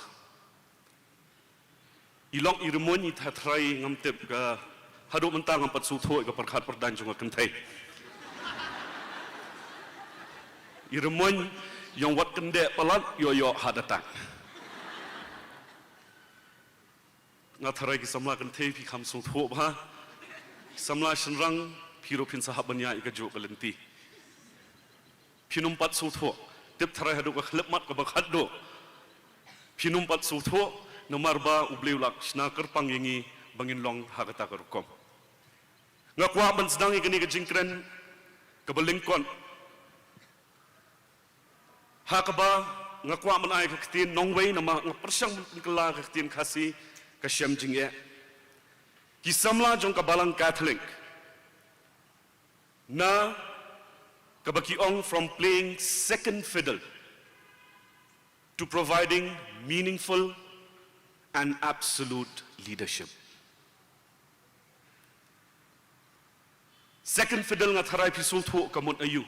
I lok i rymmuiñ i tharai ngam tip ka haduh mynta ngam pat sngewthuh ïa ka pyrkhat pyrdaiñ jong ka kynthei. I rymmuiñ ïong wat kyndeh palat ïoh ïoh heart attack. Nga tharai ki samla kynthei phi kham sngewthuh bha. Ki samla shynrang phi ruh phin sa hap ban ïaid ïa kajuh ka lynti. Phin ym pat sngewthuh. Tip tharai haduh ka khyllipmat kaba khatduh phin ym pat sngewthuh namar ba U Blei u la shna kyrpang ïa ngi ba ngin long ha kata ka rukom. Nga kwah ban sdang ïa kane ka jingkren kaba lyngkot ha kaba nga kwah ban ai ka ktien nongwei namar nga pyrshang ban pynkylla ka ktien Khasi ka shem jingeh. Ki samla jong ka balang Katholik na kaba ki ong from playing second fiddle to providing meaningful and absolute leadership. Second fiddle nga tharai phi sngewthuh ka mut aïu.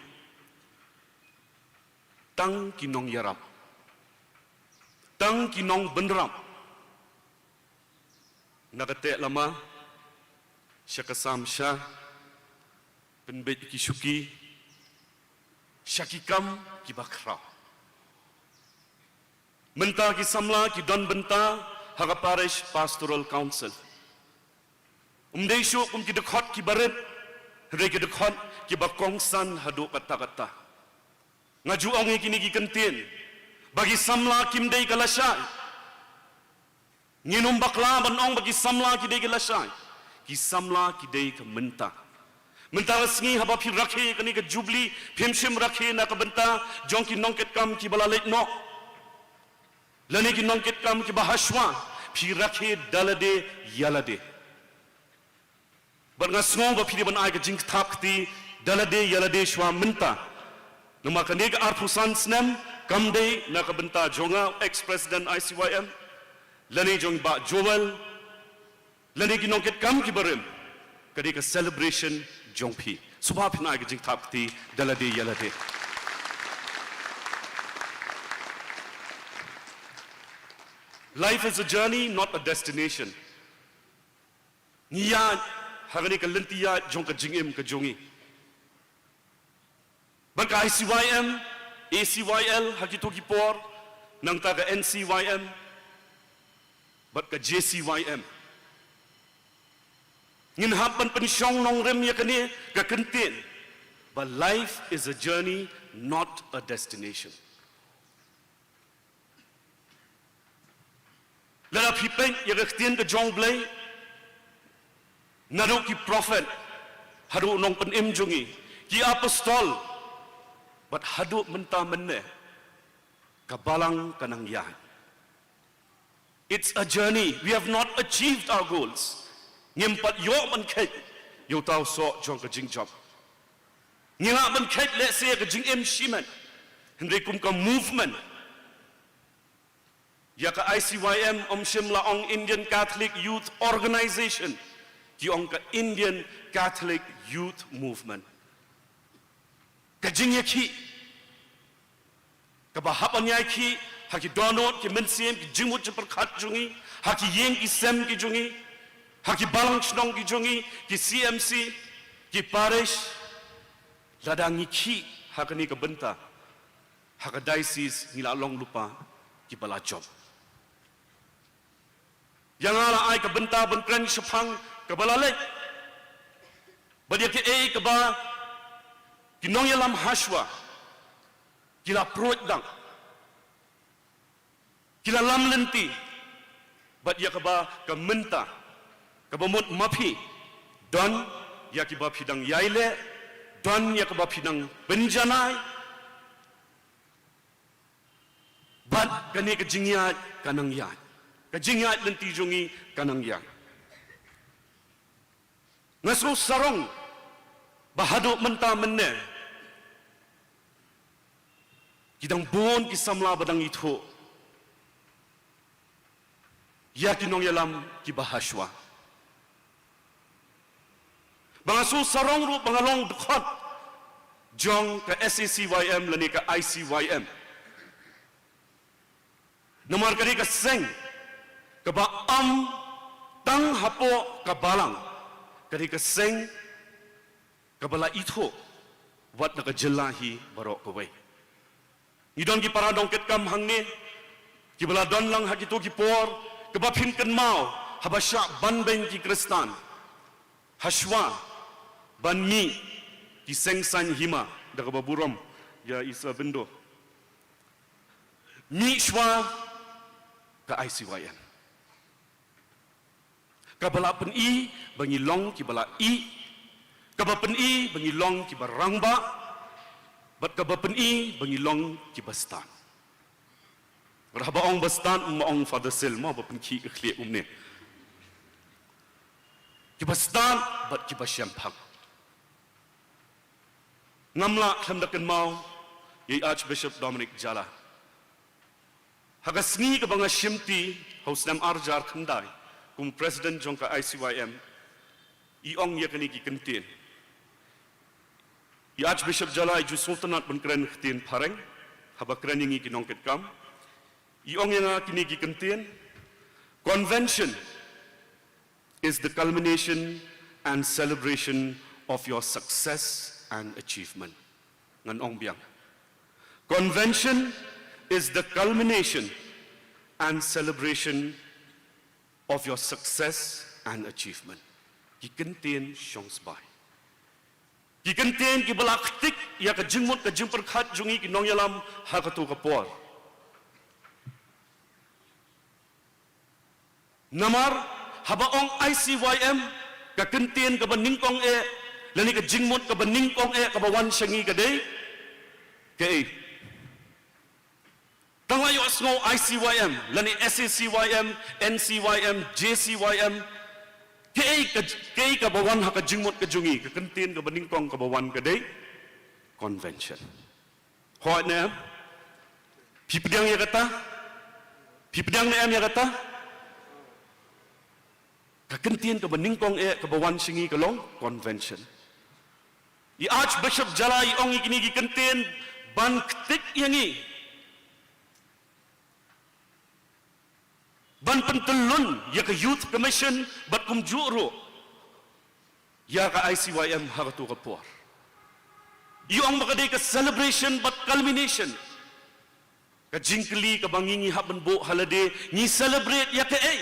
Tang ki nongïarap, tang ki nongbynrap na ka teh lama sha ka sam sha, pynbeit ki shuki sha ki kam kiba khraw. Mynta ki samla ki don bynta ha ka Parish Pastoral Council. Ym dei shuh kum ki dkhot kiba rit, hynrei ki dkhot kiba kongsan haduh katta katta. Nga ju ong ïa kine ki kyntien ba ki samla kim dei ka lashai. Ngin ym bakla ban ong ba ki samla ki dei ka lashai. Ki samla ki dei ka mynta. Mynta ka sngi haba phi rakhe kane ka jubli, phim shym rakhe na ka bynta jong ki nongkitkam kiba la leit noh lane ki nongkitkam kiba hashwa, phi rakhe da lade ïa lade. Bad nga sngew ba phi dei ban ai ka jingthap kti da lade ïa lade shwa mynta. Namar kane ka arphew san snem kam dei na ka bynta jong nga, ex president I C Y M, lane jong Bah Joel, lane ki nongkitkam kiba rim, ka dei ka celebration jong phi. Sngewbha phin ai ka jingthap kti da lade ïa lade. Life is a journey, not a destination. Ngi ïaid ha kane ka lynti ïaid jong ka jingim ka jong ngi. Bad ka I C Y M, A C Y L ha kito ki por, nangta ka N C Y M bad ka J C Y M. Ngin hap ban pynshong nongrim ïa kane ka kyntien ba life is a journey, not a destination. Lada phi peit ïa ka ktien ka jong U Blei, naduh ki prophet haduh u nongpynim jong ngi, ki apostol, bad haduh mynta mynne, ka balang ka nang ïaid. It's a journey. We have not achieved our goals. Ngim pat ïoh ban kheit ïa uta u soh jong ka jingjop. Ngi lah ban kheit lehse ïa ka jingim shimet, hynrei kum ka movement. Ïa ka I C Y M, ym shym la ong Indian Catholic Youth Organization, ki ong ka Indian Catholic Youth Movement. Ka jingïakhih kaba hap ban ïakhih ha ki dohnud, ki mynsiem, ki jingmut jingpyrkhat jong ngi, ha ki ïing ki sem ki jong ngi, ha ki balang shnong ki jong ngi, ki C M C, ki parish. Lada ngi khih ha kane ka bynta, ha ka diocese ngi la long lypa kiba la jop. Ïa nga la ai ka bynta ban kren shaphang kaba la leit, bad ïa kaei kaba ki nongïalam hashwa ki la pruid lang, ki la lam lynti, bad ïa kaba ka mynta, kaba mut ma phi, don ïa kiba phi dang ïai leh, don ïa kaba phi dang pynjanai. Bad kane ka jingïaid ka nang ïaid. Ka jingïaid lynti jong ngi ka nang ïaid. Nga sngew sarong ba haduh mynta mynne ki dang bun ki samla ba dang ithuh ïa ki nongïalam kiba hashwa. Ba nga sngew sarong ruh ba nga long dkhot jong ka S A C Y M lane ka I C Y M. Namar ka dei ka seng kaba ym tang hapoh ka balang, ka dei ka seng kaba la ithuh wat na ka jylla hi baroh kawei. Ngi don ki para nongkitkam hangne kiba la don lang ha kito ki por, kaba phin kynmaw haba shah banbeiñ ki Khristan hashwa ban mih ki seng saiñ hima da kaba burom ïa i Sir Bindo. Mih shuwa ka I C Y M. Kaba la pyni ba ngi long kiba la ïeit, kaba pyni ba ngi long kiba rangbah, bad kaba pyni ba ngi long kiba stad. Bad haba ong ba stad, ym ong Father Sil mo ba pynkhih ka khlieh kumne. Kiba stad bad kiba shemphang. Ngam lah khlem da kynmaw ïa i Archbishop Dominic Jala. Ha ka sngi kaba nga shimti ha u snem ar hajar khyndai kum president jong ka I C Y M, i ong ïa kine ki kyntien. I Archbishop Jala i ju sngewtynnat ban kren ktien phareng haba kren ïa ngi ki nongkitkam. I ong ïa nga kine ki kyntien: Convention is the culmination and celebration of your success and achievement. Ngan ong biang. Convention is the culmination and celebration of your success and achievement. Ki kyntien shong sbai. Ki kyntien kiba la ktik ïa ka jingmut ka jingpyrkhat jong ngi ki nongïalam ha kato ka por. Namar haba ong I C Y M, ka kyntien kaba nyngkong eh lane ka jingmut kaba nyngkong eh kaba wan sha ngi ka dei kaei? Tang la ïohsngew I C Y M lane S A C Y M, N C Y M, J C Y M, kaei ka, kaei kaba wan ha ka jingmut ka jong ngi? Ka kyntien kaba nyngkong kaba wan ka dei convention. Hooid ne em? Phi pdiang ïa kata? Phi pdiang ne em ïa kata? Ka kyntien kaba nyngkong eh kaba wan sha ngi ka long convention. I Archbishop Jala i ong ïa kine ki kyntien ban ktik ïa ngi ban pyntyllun ïa ka Youth Commission bad kumjuh ruh ïa ka I C Y M ha katu ka por. I ong ba ka dei ka celebration bad culmination. Ka jingkylli kaba ngi ngi hap ban buh ha lade, ngi celebrate ïa kaei?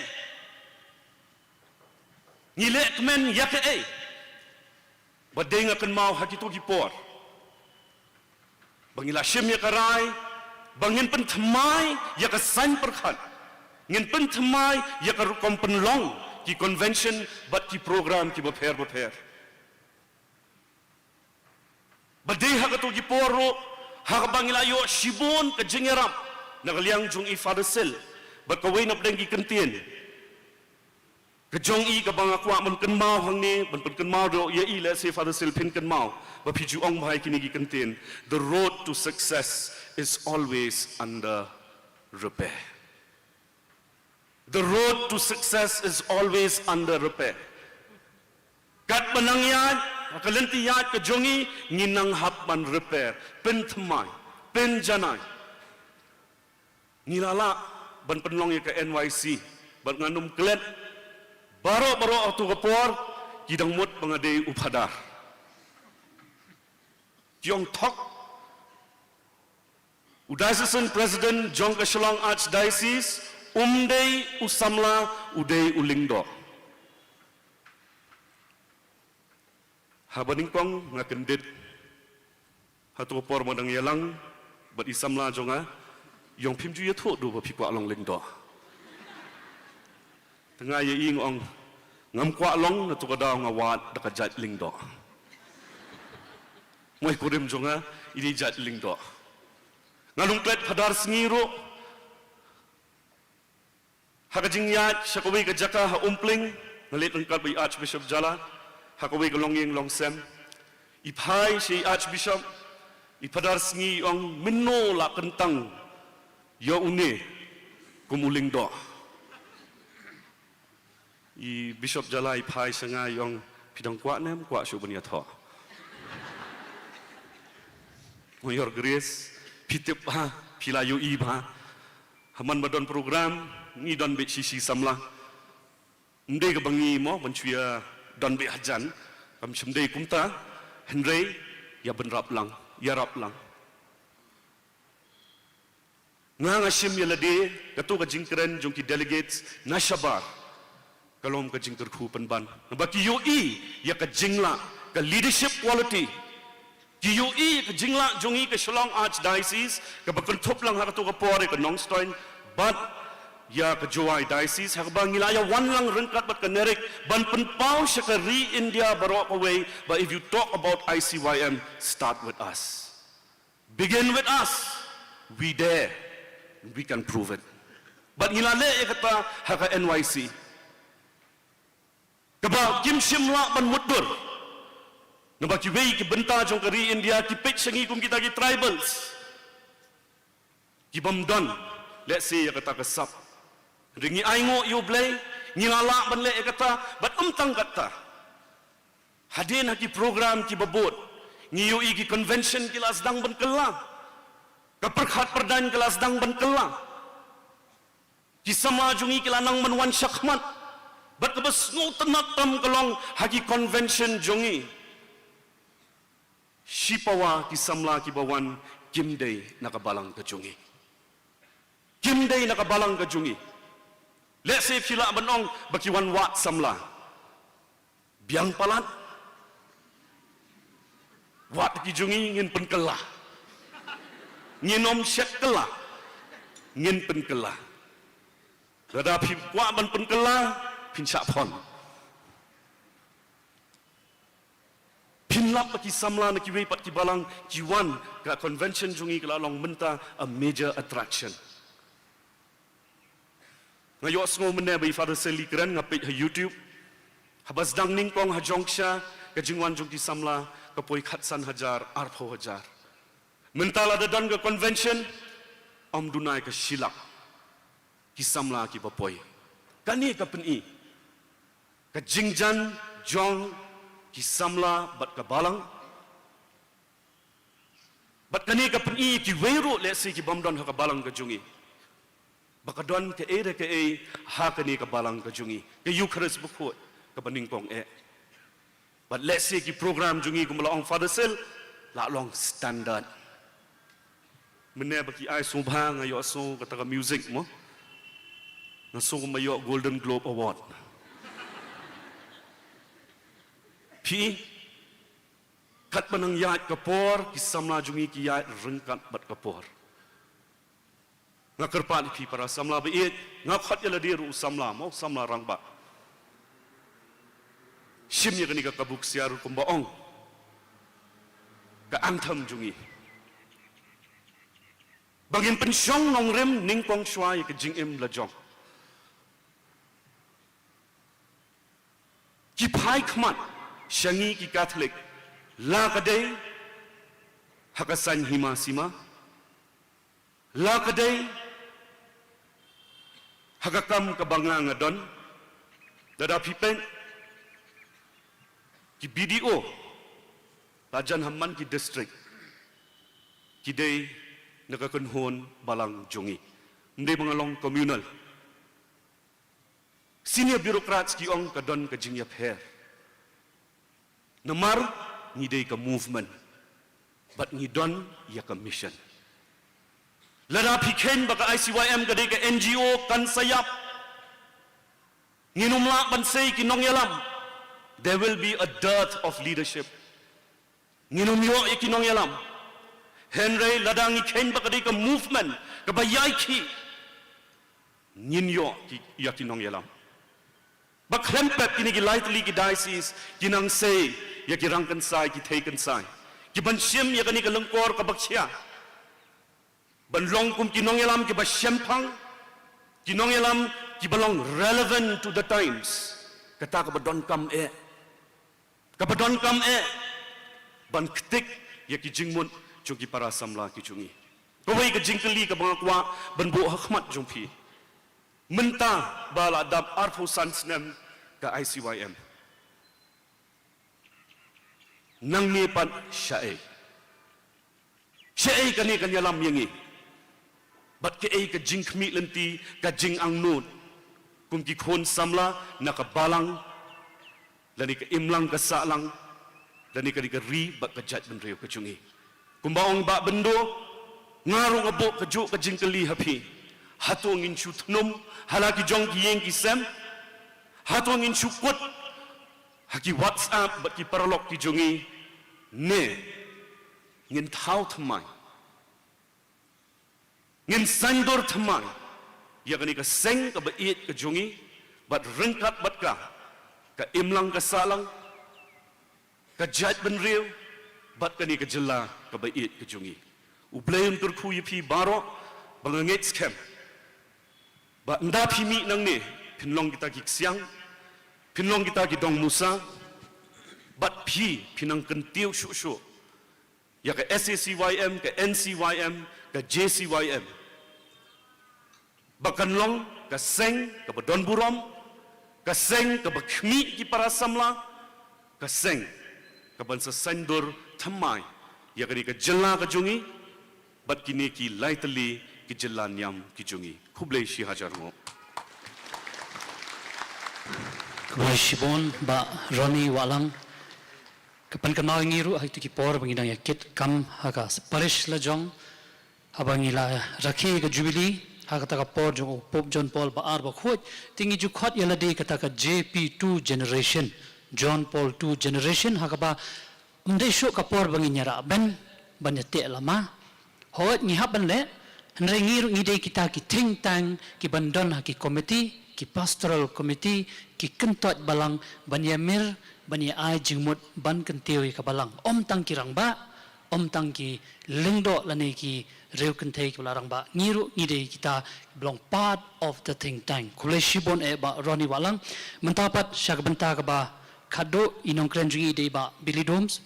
Ngi leh kmen ïa kaei? Ba dei nga kynmaw ha kitu ki por ba ngi la shim ïa ka rai ba ngin pynthymmai ïa ka saiñ pyrkhat, ngin pynthymmai ïa ka rukom pynlong ki convention bad ki program kiba pher ba pher. Ba dei ha katu ki por ruh ha kaba ngi la ïoh shibun ka jingïarap na ka liang jong i Father Sil bad kawei na pdeng ki kyntien ka jong i kaba nga kwah ban kynmaw hangne, ban pynkynmaw ruh ïa i. Lehse Father Sil phin kynmaw ba phi ju ong bha ïa kine ki kyntien. The road to success is always under repair. The road to success is always under repair. Katba nang ïaid ha ka lynti ïaid ka jong i, ngi nang hap ban repair, pynthymmai, pynjanai. Ngi la lah ban pynlong ïa ka N Y C bad ngan ym klet, baroh baroh ha katu ka por ki dang mut ba nga dei u phadar. Ki ong thok, u diocesan president jong ka Shillong Archdiocese um dei u samla, u dei u lyngdoh. Haba nyngkong nga kyndit, ha katu ka por ba dang ïalang bad i samla jong nga, i ong phim ju ïathuh ruh ba phi kwah long lyngdoh. Te nga ïa i nga ong ngam kwah long, na katu ka daw nga wad da ka jait lyngdoh. Mo i kurim jong nga i dei jait lyngdoh. Nga long klet phadar sngi ruh. Ha ka jingïaid sha kawei ka jaka ha Umpling, nga leit ryngkat bad i Archbishop Jala, ha kawei ka longïing longsem. I phai sha i Archbishop, i phadar sngi i ong mynno la kyntang ïa une kum u lyngdoh. I Bishop Jala i phai sha nga i ong phi dang kwah ne em kwah shuh ban ïathoh? Mo Your Grace, phi tip bha, phi la ïohi bha. Ha man ba don program, ngi don beit shi shi samla. Ym dei kaba ngi mo ban shu ïa don beit hajan, kam shym dei kumta, hynrei ïa bynrap lang, ïarap lang. Nga nga shim ïa lade, katu ka jingkren jong ki delegates na shabar ka long ka jingkyrkhu pynban. Naba ki ïohi ïa ka jinglah, ka leadership quality. Ki ïohi ïa ka jinglah jong i ka Shillong Archdiocese, kaba kynthup lang ha katu ka por ïa ka Nongstoiñ bad ïa ka Jowai Diocese, ha kaba ngi la ïa wan lang ryngkat bad ka NERIC ban pynpaw sha ka ri India baroh kawei ba if you talk about I C Y M, start with us. Begin with us. We dare. We can prove it. Bad ngi la leh ïa kata ha ka N Y C. Kaba kim shym lah ban mutdur. Naba kiwei ki bynta jong ka ri India ki peit sha ngi kum kita ki tribals. Ki bym don, lehse, ïa kata ka sap. Hynrei ngi ainguh ïa U Blei, ngi la lah ban leh ïa kata, bad ym tang kata. Hadien ha ki program kiba bud, ngi ïohi ki convention ki la sdang ban kylla. Ka pyrkhat pyrdaiñ ka la sdang ban kylla. Ki samla jong ngi ki la nang ban wan shakhmat. Bad kaba sngewtynnat tam ka long ha ki convention jong ngi, shi pawa ki samla kiba wan kim dei na ka balang ka jong ngi. Kim dei na ka balang ka jong ngi. Lehse phi lah ban ong ba ki wan wad samla. Biang palat. Wat ki jong ngi ngin pynkylla. Ngin ym shet kylla. Ngin pynkylla. Lada phi kwah ban pynkylla, phin shah phone. Phin lap ba ki samla na kiwei pat ki balang ki wan, ka convention jong ngi ka la long mynta a major attraction. Nga ïohsngew mynne ba i Father Seli kren, nga peit ha YouTube. Haba sdang nyngkong ha Jongksha, ka jingwan jong ki samla ka poi khatsan hajar, arphew hajar. Mynta lada don ka convention, ym duna ïa ka shi lak ki samla kiba poi. Kane ka pyni ka jingjan jong ki samla bad ka balang. Bad kane ka pyni ïa kiwei ruh lehse ki bym don ha ka balang ka jong ngi ba ka don kaei re kaei ha kane ka balang ka jong ngi, ka Eukharist bakhuid kaba nyngkong eh. Bad lehse ki program jong ngi kumba la ong Father Sil, la long standard. Mynne ba ki ai sngewbha nga ïohsngew kata ka music mo. Nga sngew kumba ïoh Golden Globe Award. Phi, katba nang ïaid ka por, ki samla jong ngi ki ïaid ryngkat bad ka por. Nga kyrpad ïa phi para samla ba ïeit, nga khot ïa lade ruh u samla, mo samla rangbah. Shim ïa kane ka kabu ksiar kumba ong ka anthem jong ngi. Ba ngin pynshong nongrim nyngkong shuwa ïa ka jingim la jong. Ki phai khmat sha ngi ki Katholik, la ka dei ha ka saiñ hima sima, la ka dei ha ka kam kaba nga nga don, lada phi peit ki B D O la jan ha man ki district, ki dei na ka kynhun balang jong ngi. Ym dei ba nga long communal. Senior bureaucrats ki ong ka don ka jingïapher. Namar ngi dei ka movement bad ngi don ïa ka mission. Lada phi kheiñ ba ka I C Y M ka dei ka N G O kan sa ïap, ngin ym lah ban sei ki nongïalam. There will be a dearth of leadership. Ngin ym ïoh ïa ki nongïalam. Hynrei lada ngi kheiñ ba ka dei ka movement kaba ïai khih, ngin ïoh ki, ïa ki nongïalam. Ba khlem pep kine ki lai tylli ki diocese ki nang sei ïa ki rang kynsai, ki thei kynsai, ki ban shim ïa kane ka lyngkor kaba khia, ban long kum ki nongïalam kiba shemphang, ki nongïalam kiba long relevant to the times. Kata kaba donkam eh, kaba donkam eh ban ktik ïa ki jingmut jong ki para samla ki jong ngi. Kawei ka jingkylli kaba nga kwah ban buh ha khmat jong phi mynta ba la dap arphew san snem ka I C Y M. Nangne pat shaei? Shaei kane kan ïalam ïa ngi? Bad kaei ka jingkhmih lynti, ka jingangnud kum ki khun samla na ka balang, lane ka imlang ka sahlang, lane kane ka ri bad ka jaitbynriew ka jong ngi? Kumba ong Bah Byndo, nga ruh nga buh kajuh ka jingkylli ha phi. Hato ngin shu thnum ha la ki jong ki ïing ki sem? Hato ngin shu kut ha ki WhatsApp bad ki paralok ki jong ngi? Ne ngin thaw thymmai, ngin saiñdur thymmai ïa kane ka seng kaba ïeit ka jong ngi, bad ryngkat bad ka, ka imlang ka sahlang, ka jaitbynriew bad kane ka jylla kaba ïeit ka jong ngi? U Blei un kyrkhu ïa phi baroh. Ba nga ngeit skhem ba ynda phi mih nangne, phin long kita ki ksiang, phin long kita ki dong musa, bad phi, phin nang kyntiew shuh shuh ïa ka S A C Y M, ka N C Y M, ka J C Y M. Ba kan long ka seng kaba don burom, ka seng kaba khmih ki para samla, ka seng kaban sa saiñdur thymmai ïa kane ka jylla ka jong ngi bad kine ki lai tylli ki jylla niam ki jong ngi. Khublei shihajar nguh. Khublei shibun Bah Ronnie Wahlang. Ka pynkynmaw ïa ngi ruh ha kito ki por ba ngi dang ïa kit kam ha ka parish la jong, haba ngi la rakhe ka Jubilee ha kata ka por jong u Pope John Paul ba ar ba khuid, te ngi ju khot ïa lade kata ka J P two generation, John Paul two generation, ha kaba ym dei shuh ka por ba ngin ïarah ban, ban ïateh lama. Hooid, ngi hap ban leh, hynrei ngi ruh ngi dei kita ki think tank ki ban don ha ki committee, ki pastoral committee, ki kyntoit balang, ban ïamir, ban ïa ai jingmut, ban kyntiew ïa ka balang. Ym tang ki rangbah, ym tang ki lyngdoh lane ki riew kynthei kiba la rangbah. Ngi ruh ngi dei kita kiba long part of the think tank. Khublei shibun eh Bah Ronnie Wahlang. Mynta pat sha ka bynta kaba khatduh, i nongkren jong ngi i dei Bah Billy Domes.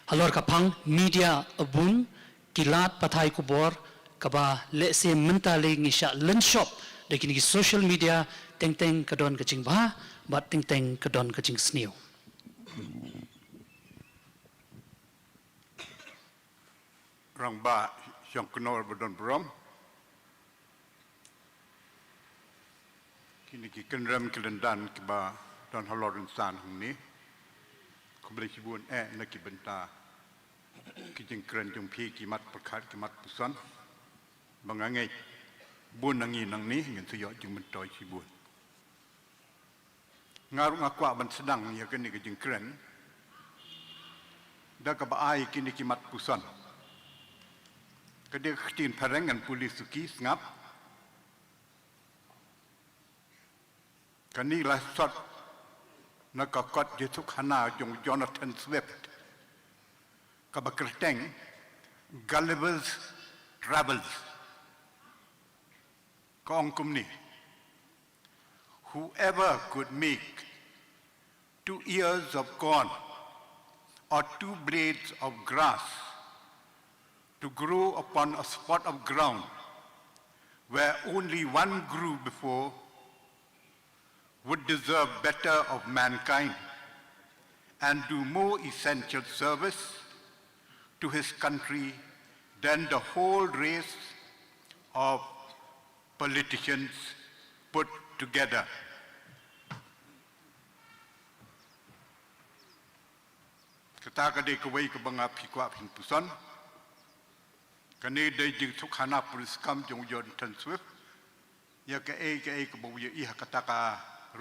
Halor ka phang media, bun ki lad pathai khubor kaba lehse mynta lei ngi shah lynshop da kine ki social media, teng teng ka don ka jingbha bad teng teng ka don ka jingsniew. Rangbah Shangkynnoh ba don burom, kine ki kynrem ki lyndan kiba don halor rynsan hangne, Khublei shibun eh na ki bynta ki jingkren jong phi ki mat pyrkhat ki mat puson. Ba nga ngeit bun na ngi nangne ngin sa ïoh jingmyntoi shibun. Nga ruh nga kwah ban sdang ïa kane ka jingkren da kaba ai kine ki mat puson. Ka dei ka ktien phareng, ngan pule suki, sngap. Kane la sot na ka kot jingthok hana jong Jonathan Swift, kaba kyrteng Gulliver's Travels. Ka ong kumne: "Whoever could make two ears of corn or two blades of grass to grow upon a spot of ground where only one grew before would deserve better of mankind and do more essential service to his country than the whole race of politicians put together." Kata ka dei kawei kaba nga phi kwah phin puson. Kane dei jingthok hana puriskam jong Jonathan Swift ïa kaei kaei kaba u ïohi ha kata ka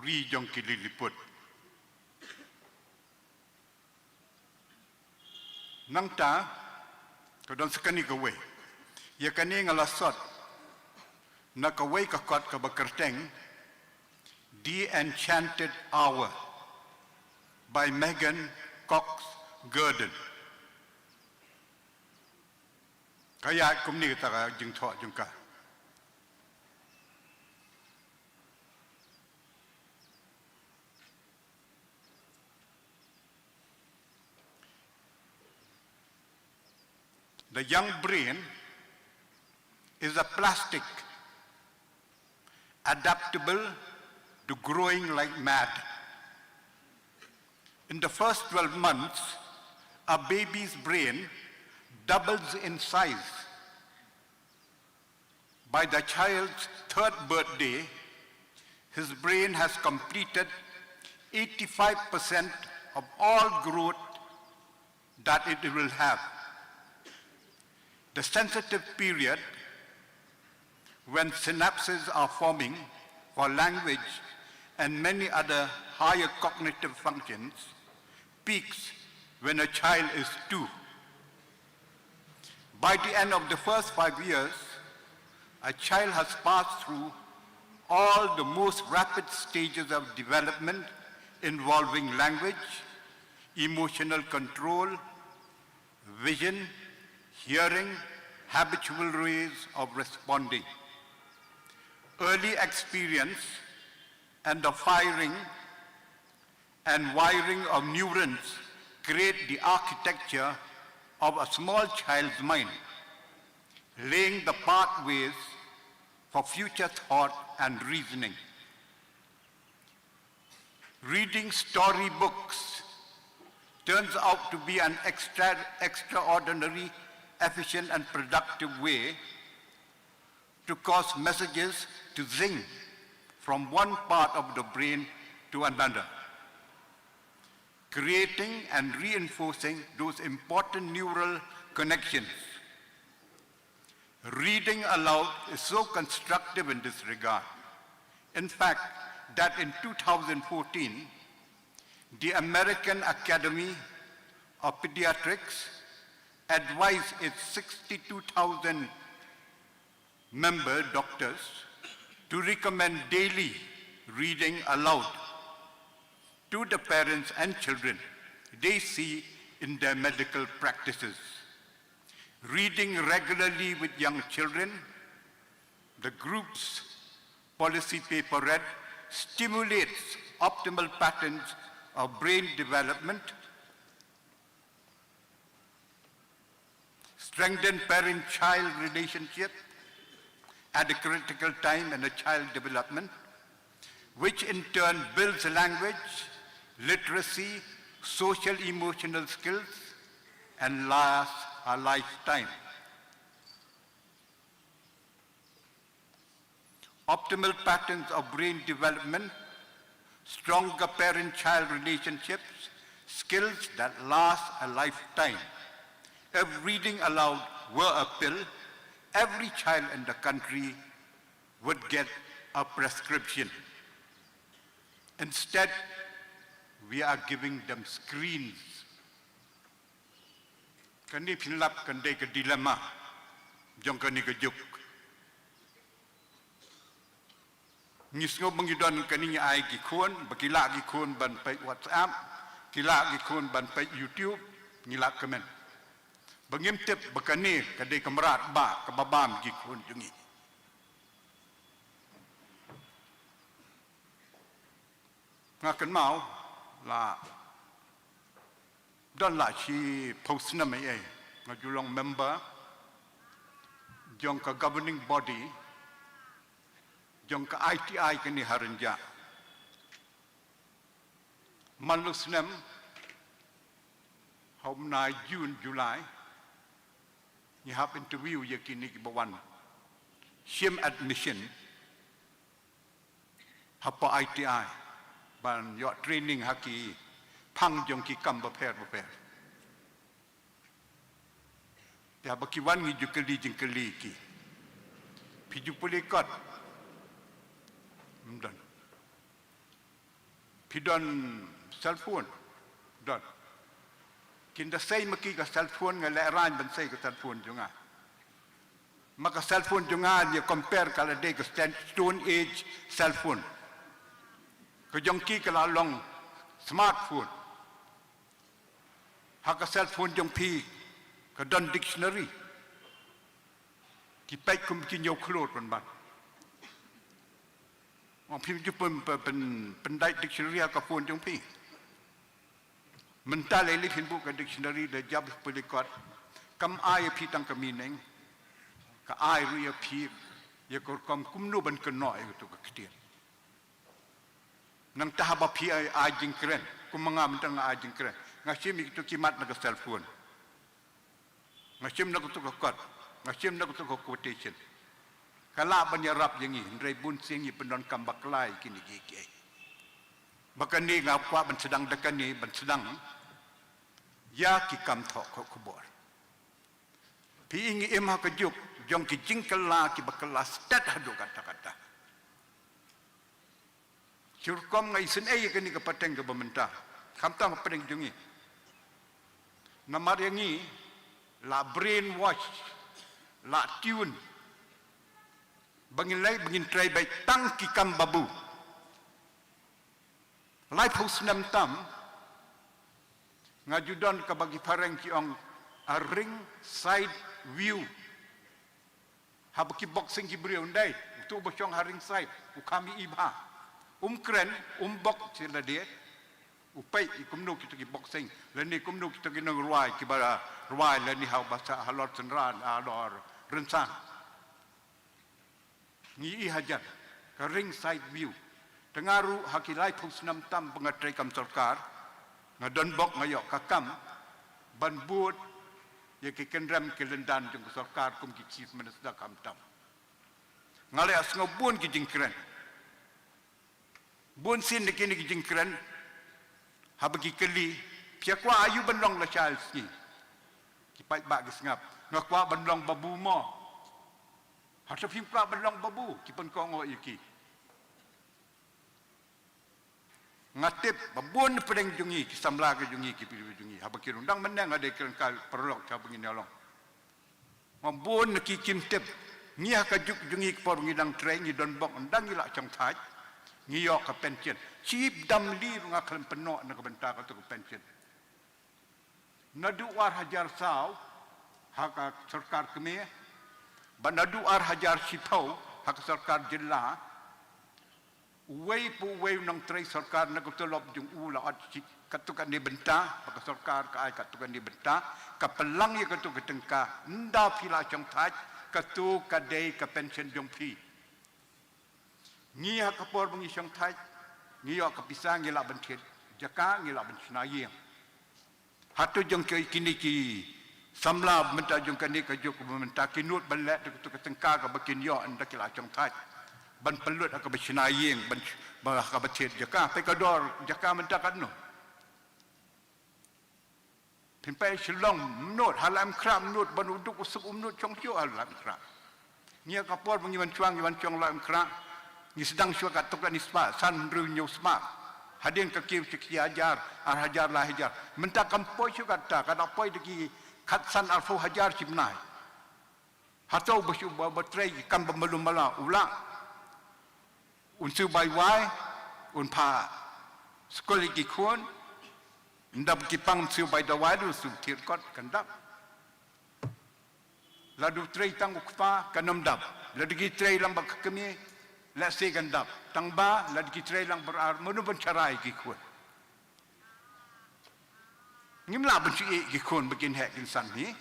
ri jong ki Lilliput. Nangta ka don sa kane kawei. Ïa kane nga la sot na kawei ka kot kaba kyrteng The Enchanted Hour by Megan Cox Gurdon. Ka ïa kumne kata ka jingthoh jong ka. The young brain is a plastic, adaptable to growing like mad. In the first twelve months, a baby's brain doubles in size. By the child's third birthday, his brain has completed eighty-five percent of all growth that it will have. The sensitive period, when synapses are forming for language and many other higher cognitive functions, peaks when a child is two. By the end of the first five years, a child has passed through all the most rapid stages of development involving language, emotional control, vision, hearing, habitual ways of responding. Early experience and the firing and wiring of neurons create the architecture of a small child's mind, laying the pathways for future thought and reasoning. Reading storybooks turns out to be an extra, extraordinary, efficient, and productive way to cause messages to zing from one part of the brain to another, creating and reinforcing those important neural connections. Reading aloud is so constructive in this regard. In fact, that in two thousand fourteen, the American Academy of Pediatrics advised its sixty-two thousand member doctors to recommend daily reading aloud to the parents and children they see in their medical practices. Reading regularly with young children, the group's policy paper read, stimulates optimal patterns of brain development, strengthen parent-child relationship at a critical time in a child development, which in turn builds language, literacy, social emotional skills, and lasts a lifetime. Optimal patterns of brain development, stronger parent-child relationships, Skills that last a lifetime. If reading aloud were a pill, every child in the country would get a prescription. Instead, we are giving them screens. Kane phin lap kan dei ka dilemma jong kane ka juk. Ngi sngew ba ngi don kane, ngi ai ki khun, ba ki lah ki khun ban peit WhatsApp, ki lah ki khun ban peit YouTube, ngi lah kmen. Ba ngim tip ba kane ka dei ka mrad ba kaba bam ki khun jong ngi. Nga kynmaw la don la shiphew snem ei ei nga ju long member jong ka governing body jong ka I T I kane ha Rynjah. Man la u snem ha u bnai June, July, ngi hap interview ïa kine kiba wan shim admission hapoh I T I ban ïoh training ha ki phang jong ki kam bapher bapher. Te haba ki wan ngi ju kylli jingkylli ïa ki, phi ju pule kot? Ym don. Phi don cellphone? Don. Kin da sei ma ki ka cellphone, nga lehraiñ ban sei ka cellphone jong nga. Ma ka cellphone jong nga ïa compare ka la dei ka sten-, Stone Age cellphone. Ka jong ki ka la long smartphone. Ha ka cellphone jong phi ka don dictionary. Ki peit kum ki ñiew khlur pynban. Ong phim ju pyn, pyn, pyn, pyndait dictionary ha ka phone jong phi. Mynta lei lei phin buh ka dictionary da jop pule kot. Kam ai ïa phi tang ka meaning, ka ai ruh ïa phi ïa ka rukom kumno ban kynnoh ïa kato ka ktien. Nangta haba phi ai, ai jingkren, kum ma nga mynta nga ai jingkren, nga shim ïa kito ki mat na ka cellphone. Nga shim na kato ka kot, nga shim na kato ka quotation. Ka lah ban ïarap ïa ngi, hynrei bun sien ngi pyndonkam bakla ïa kine kiei kiei. Ba kane nga kwah ban sdang da kane, ban sdang ïa ki kam thoh khubor. Phi i, ngi im ha ka juk jong ki jingkylla kiba kylla stet haduh katta katta. Shi rukom nga isynei ïa kane ka pateng kaba mynta, khamtam ha pdeng jong ngi. Namar ïa ngi la brainwash, la tune, ba ngin leh, ba ngin trei beit tang ki kam babu. Laiphew snem tam nga ju don kaba ki phareng ki ong a ringside view. Haba ki boxing ki briew, ym dei uto uba shong ha ringside u kham ïohi bha. Um kren, um bok sha lade, u peit ïa kumno kito ki boxing lane kumno kito ki nongrwai kiba rwai lane ha uba sah halor synran, halor rynsan. Ngi i hajan ka ringside view. Te nga ruh ha ki laiphew snem tam ba nga trei kam sorkar, nga don bok, nga ïoh ka kam ban bud ïa ki kynrem ki lyndan jong ka sorkar kum ki chief minister khamtam. Nga la ïohsngew bun ki jingkren. Bun sien na kine ki jingkren, haba ki kylli, phi kwah aïu ban long lashai sngi? Ki paidbah ki sngap, nga kwah ban long babu mo. Hato phim kwah ban long babu? Ki pynkohnguh ïa ki. Nga tip ba bun na pdeng jong ngi, ki samla ki jong ngi, ki briew jong ngi, haba ki rung dang mynne nga dei kren ka paralok, haba ngin ïalong. Nga bun na ki kim tip. Ngi ha ka juk jong ngi ka por ngi dang trei, ngi don bok, ynda ngi lah shong thait, ngi ïoh ka pension. Shipdam lei ruh nga khlem pynnoh na ka bynta kato ka pension. Naduh ar hajar saw ha ka sorkar kmie, bad naduh ar hajar shiphew ha ka sorkar jylla, uwei pa uwei u nongtrei sorkar na ka tulop jong u la ot shi, katto katne bynta, ba ka sorkar ka ai katto katne bynta, ka pynlang ïa katto ka tyngka, ynda phi lah shong thait, katto ka dei ka pension jong phi. Ngi ha ka por ba ngi shong thait, ngi ïoh ka pisa, ngi lah ban thied jaka, ngi lah ban shna ïing. Hato jong ki, kine ki samla mynta jong kane ka juk mynta ki nud ban leh da kato ka tyngka kaba kin ïoh ynda ki la shong thait ban pynlut ha kaba shna ïing, ban, ba ha kaba thied jaka? Peit ka dor jaka mynta katno. Phin peit Shillong mynno, ha Laitumkhrah mynno, ban u duk u suk mynno, shong shuh ha Laitumkhrah. Ngi ha ka por ba ngi wan shong, ngi wan shong Laitumkhrah, ngi sdang shuwa katto katne spah, san hynriew hynñiew spah. Hadien ka kiew shi hajar, ar hajar, lai hajar. Mynta kam poi shuh katta, ka da poi da ki khatsan arphew hajar shi bnai. Hato ba shu ba, ba trei ki kam ba malu mala u lah. Un siew bai wai, un pha skul ïa ki khun, ynda ki pang siew bai dawai, un siew thied kot, kan dap. Lada u trei tang u kpa, kan ym dap. Lada ki trei lang bad ka kmie, lehse kan dap. Tang ba, lada ki trei lang baroh ar, mano ban sharai ïa ki khun? Ngim lah ban shu ïeh ïa ki khun ba kin heh kin san hi.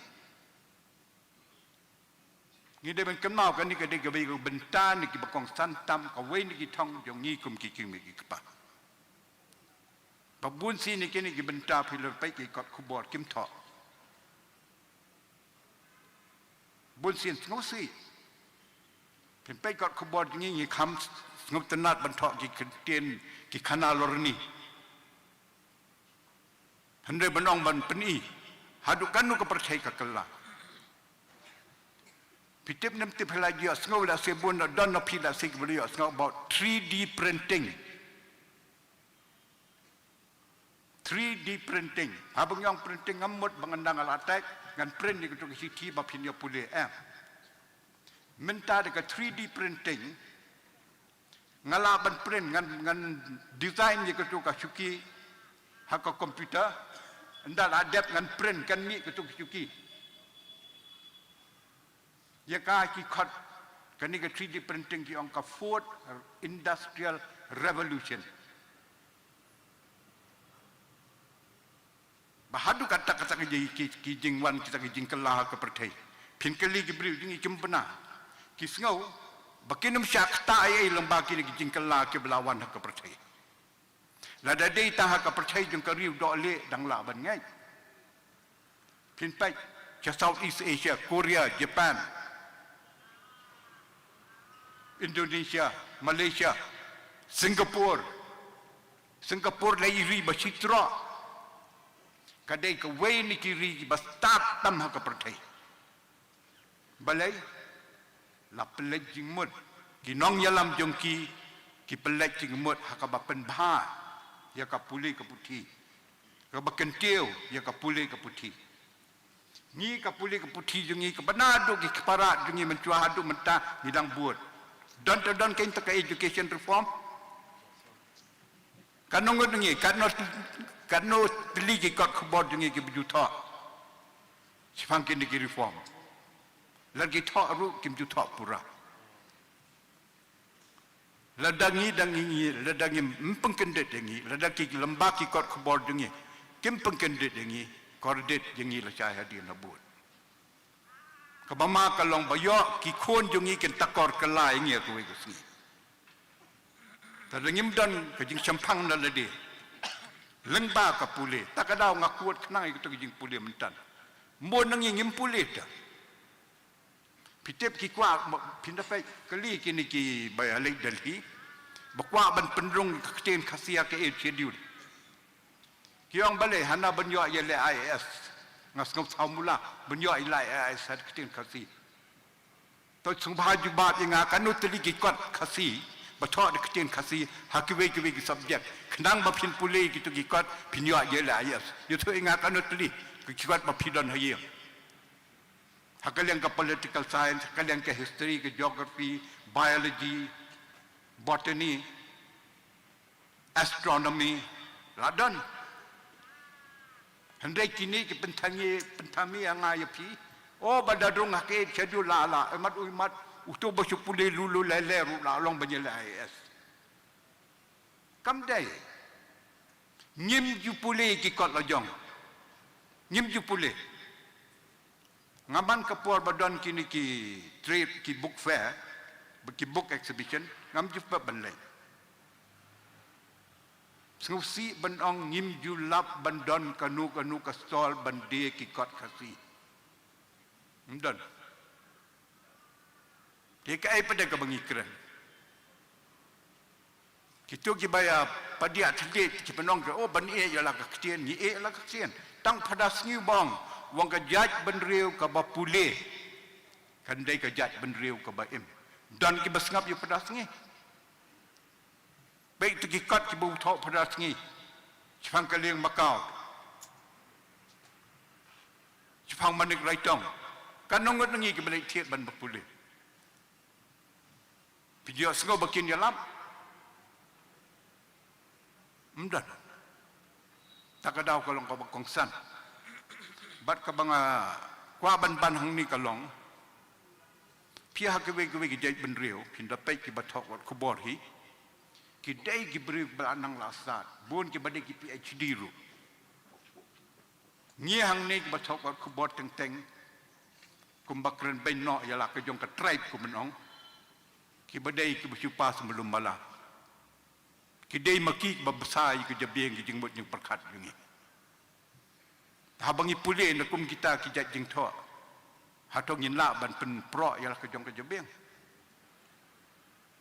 Ngi dei ban kynmaw kane ka dei kawei ka bynta na kiba kongsan tam, kawei na ki thong jong ngi kum ki kmie ki kpa. Ba bun sien na kine ki bynta phi la peit ki kot khubor kim thoh. Bun sien sngewsih. Phin peit kot khubor jong ngi, ngi kham sngewtynnat ban thoh ki ktien, ki khana lorni. Hynrei ban ong ban pyni, haduh kano ka pyrthei ka kylla. Phi tip nem tip, phi la ïohsngew lehse bun, don na phi lehse kiba la ïohsngew about three D printing. Three D printing. Haba ngi ong printing, ngam mut ba ngan dang la type, ngan print ïa kato ka shithi ba phin ïa pule, em. Mynta da ka three D printing, nga lah ban print, ngan, ngan design ïa kato ka shuki ha ka computer, ynda la dep ngan print, kan mih kato ka shuki. Ïa ka ki khot, kane ka three D printing ki ong ka fourth industrial revolution. Ba haduh katta katta ka jing ki, ki jingwan kita ki jingkylla ha ka pyrthei. Phin kylli ki briew jong ngi kim bna. Ki sngew ba kin ym shah kata ei ei lyngba kine ki jingkylla kiba la wan ha ka pyrthei. Lada dei tang ha ka pyrthei jong ka ri u doh lieh dang lah ban ngeit. Phin peit sha Southeast Asia, Korea, Japan, Indonesia, Malaysia, Singapore. Singapore la i ri ba shi troh. Ka dei kawei na ki ri ba stad tam ha ka pyrthei. Balei? La pynleit jingmut. Ki nongïalam jong ki, ki pynleit jingmut ha kaba pynbha ïa ka pule ka puthi. Kaba kyntiew ïa ka pule ka puthi. Ngi ka pule ka puthi jong ngi, kaba naduh ki kparad jong ngi mynshuwa haduh mynta ngi dang bud. Don te don kein ta ka education reform. Katno ngut ngi, katno, katno tylli ki kot khubor jong ngi kiba ju thoh shaphang kine ki reform. Lada ki thoh ruh kim ju thoh pura. Lada ngi dang ngi, lada ngim pynkyndit ïa ngi, lada ki lem bad ki kot khubor jong ngi kim pynkyndit ïa ngi, kordit jong ngi la shai hadien habud. Kaba ma ka long ba ïoh ki khun jong ngi kin takor kylla ïa ngi ha kawei ka sngi. Te lada ngim don ka jingshemphang na lade lyngba ka pule, ta ka daw nga kut khnang ïa kato ka jingpule mynta. Bun na ngi ngim pule te. Phi tip ki kwah, phin da peit kali kine kiba ïaleit Delhi, ba kwah ban pynrung ka ktien Khasi ha ka Eighth Schedule. Ki ong balei hana ban ïoh ïaleh IAS. Nga sngew thaw mula ban ïoh ïaleh IAS ha ka ktien Khasi. To sngewbha jubab ïa nga katno tylli ki kot Khasi ba thoh da ka ktien Khasi ha kiwei kiwei ki subject. Khnang ba phin pule kito ki kot phin ïoh ïaleh IAS. Ïathuh ïa nga katno tylli ki kot ba phi don ha ïing. Ha ka liang ka political science, ha ka liang ka history, ka geography, biology, botany, astronomy, la don. Hynrei kine ki pynthame, pynthame ïa nga ïa phi. O ba da rung ha ka Eighth Schedule la, la, imat u imat, uto ba shu pule lulu lele ruh la long ban ïaleh IAS. Kam dei. Ngim ju pule ki kot la jong. Ngim ju pule. Nga man ka por ba don kine ki trade, ki book fair, ba ki book exhibition, ngam ju pep ban leit. Sngewsih ban ong ngim ju lap ban don kano kano ka stall ban die ki kot Khasi. Ngim don. Te kaei pat de kaba ngi kren? Kito kiba ïa Padiah thylliej ki pynong ki, oh, ban ïeh ïa la ka ktien, ngi ïeh ïa la ka ktien. Tang phada sngi u ba ong, wan ka jaitbynriew kaba pule kan dei ka jaitbynriew kaba im. Don kiba sngap ïa phada sngi. Bad tu ki kot kiba u thoh phada sngi. Shaphang ka liang Makaw. Shaphang Manik Raitong. Katno ngut na ngi kiba leit thied ban ba pule. Phi ju sngew ba kin ïalap. Ym don. Ta ka daw ka long kaba kongsan. Bad kaba nga kwah ban ban hangne ka long, phi ha kiwei kiwei ki jaitbynriew, phin da peit kiba thoh kot khubor hi, ki dei ki briew ba la nang la stad, bun kiba dei ki PhD ruh. Ngi hangne kiba thoh kot khubor teng teng, kumba kren beiñ noh ïa la ka jong ka tribe kumba ong, kiba dei kiba shu pass malu mala. Ki dei ma ki kiba bsa ïa ka jabieng, ki jingmut jingpyrkhat jong ngi. Haba ngi pule na kum kita ki jait jingthoh, hato ngin lah ban pynproh ïa la ka jong ka jabieng?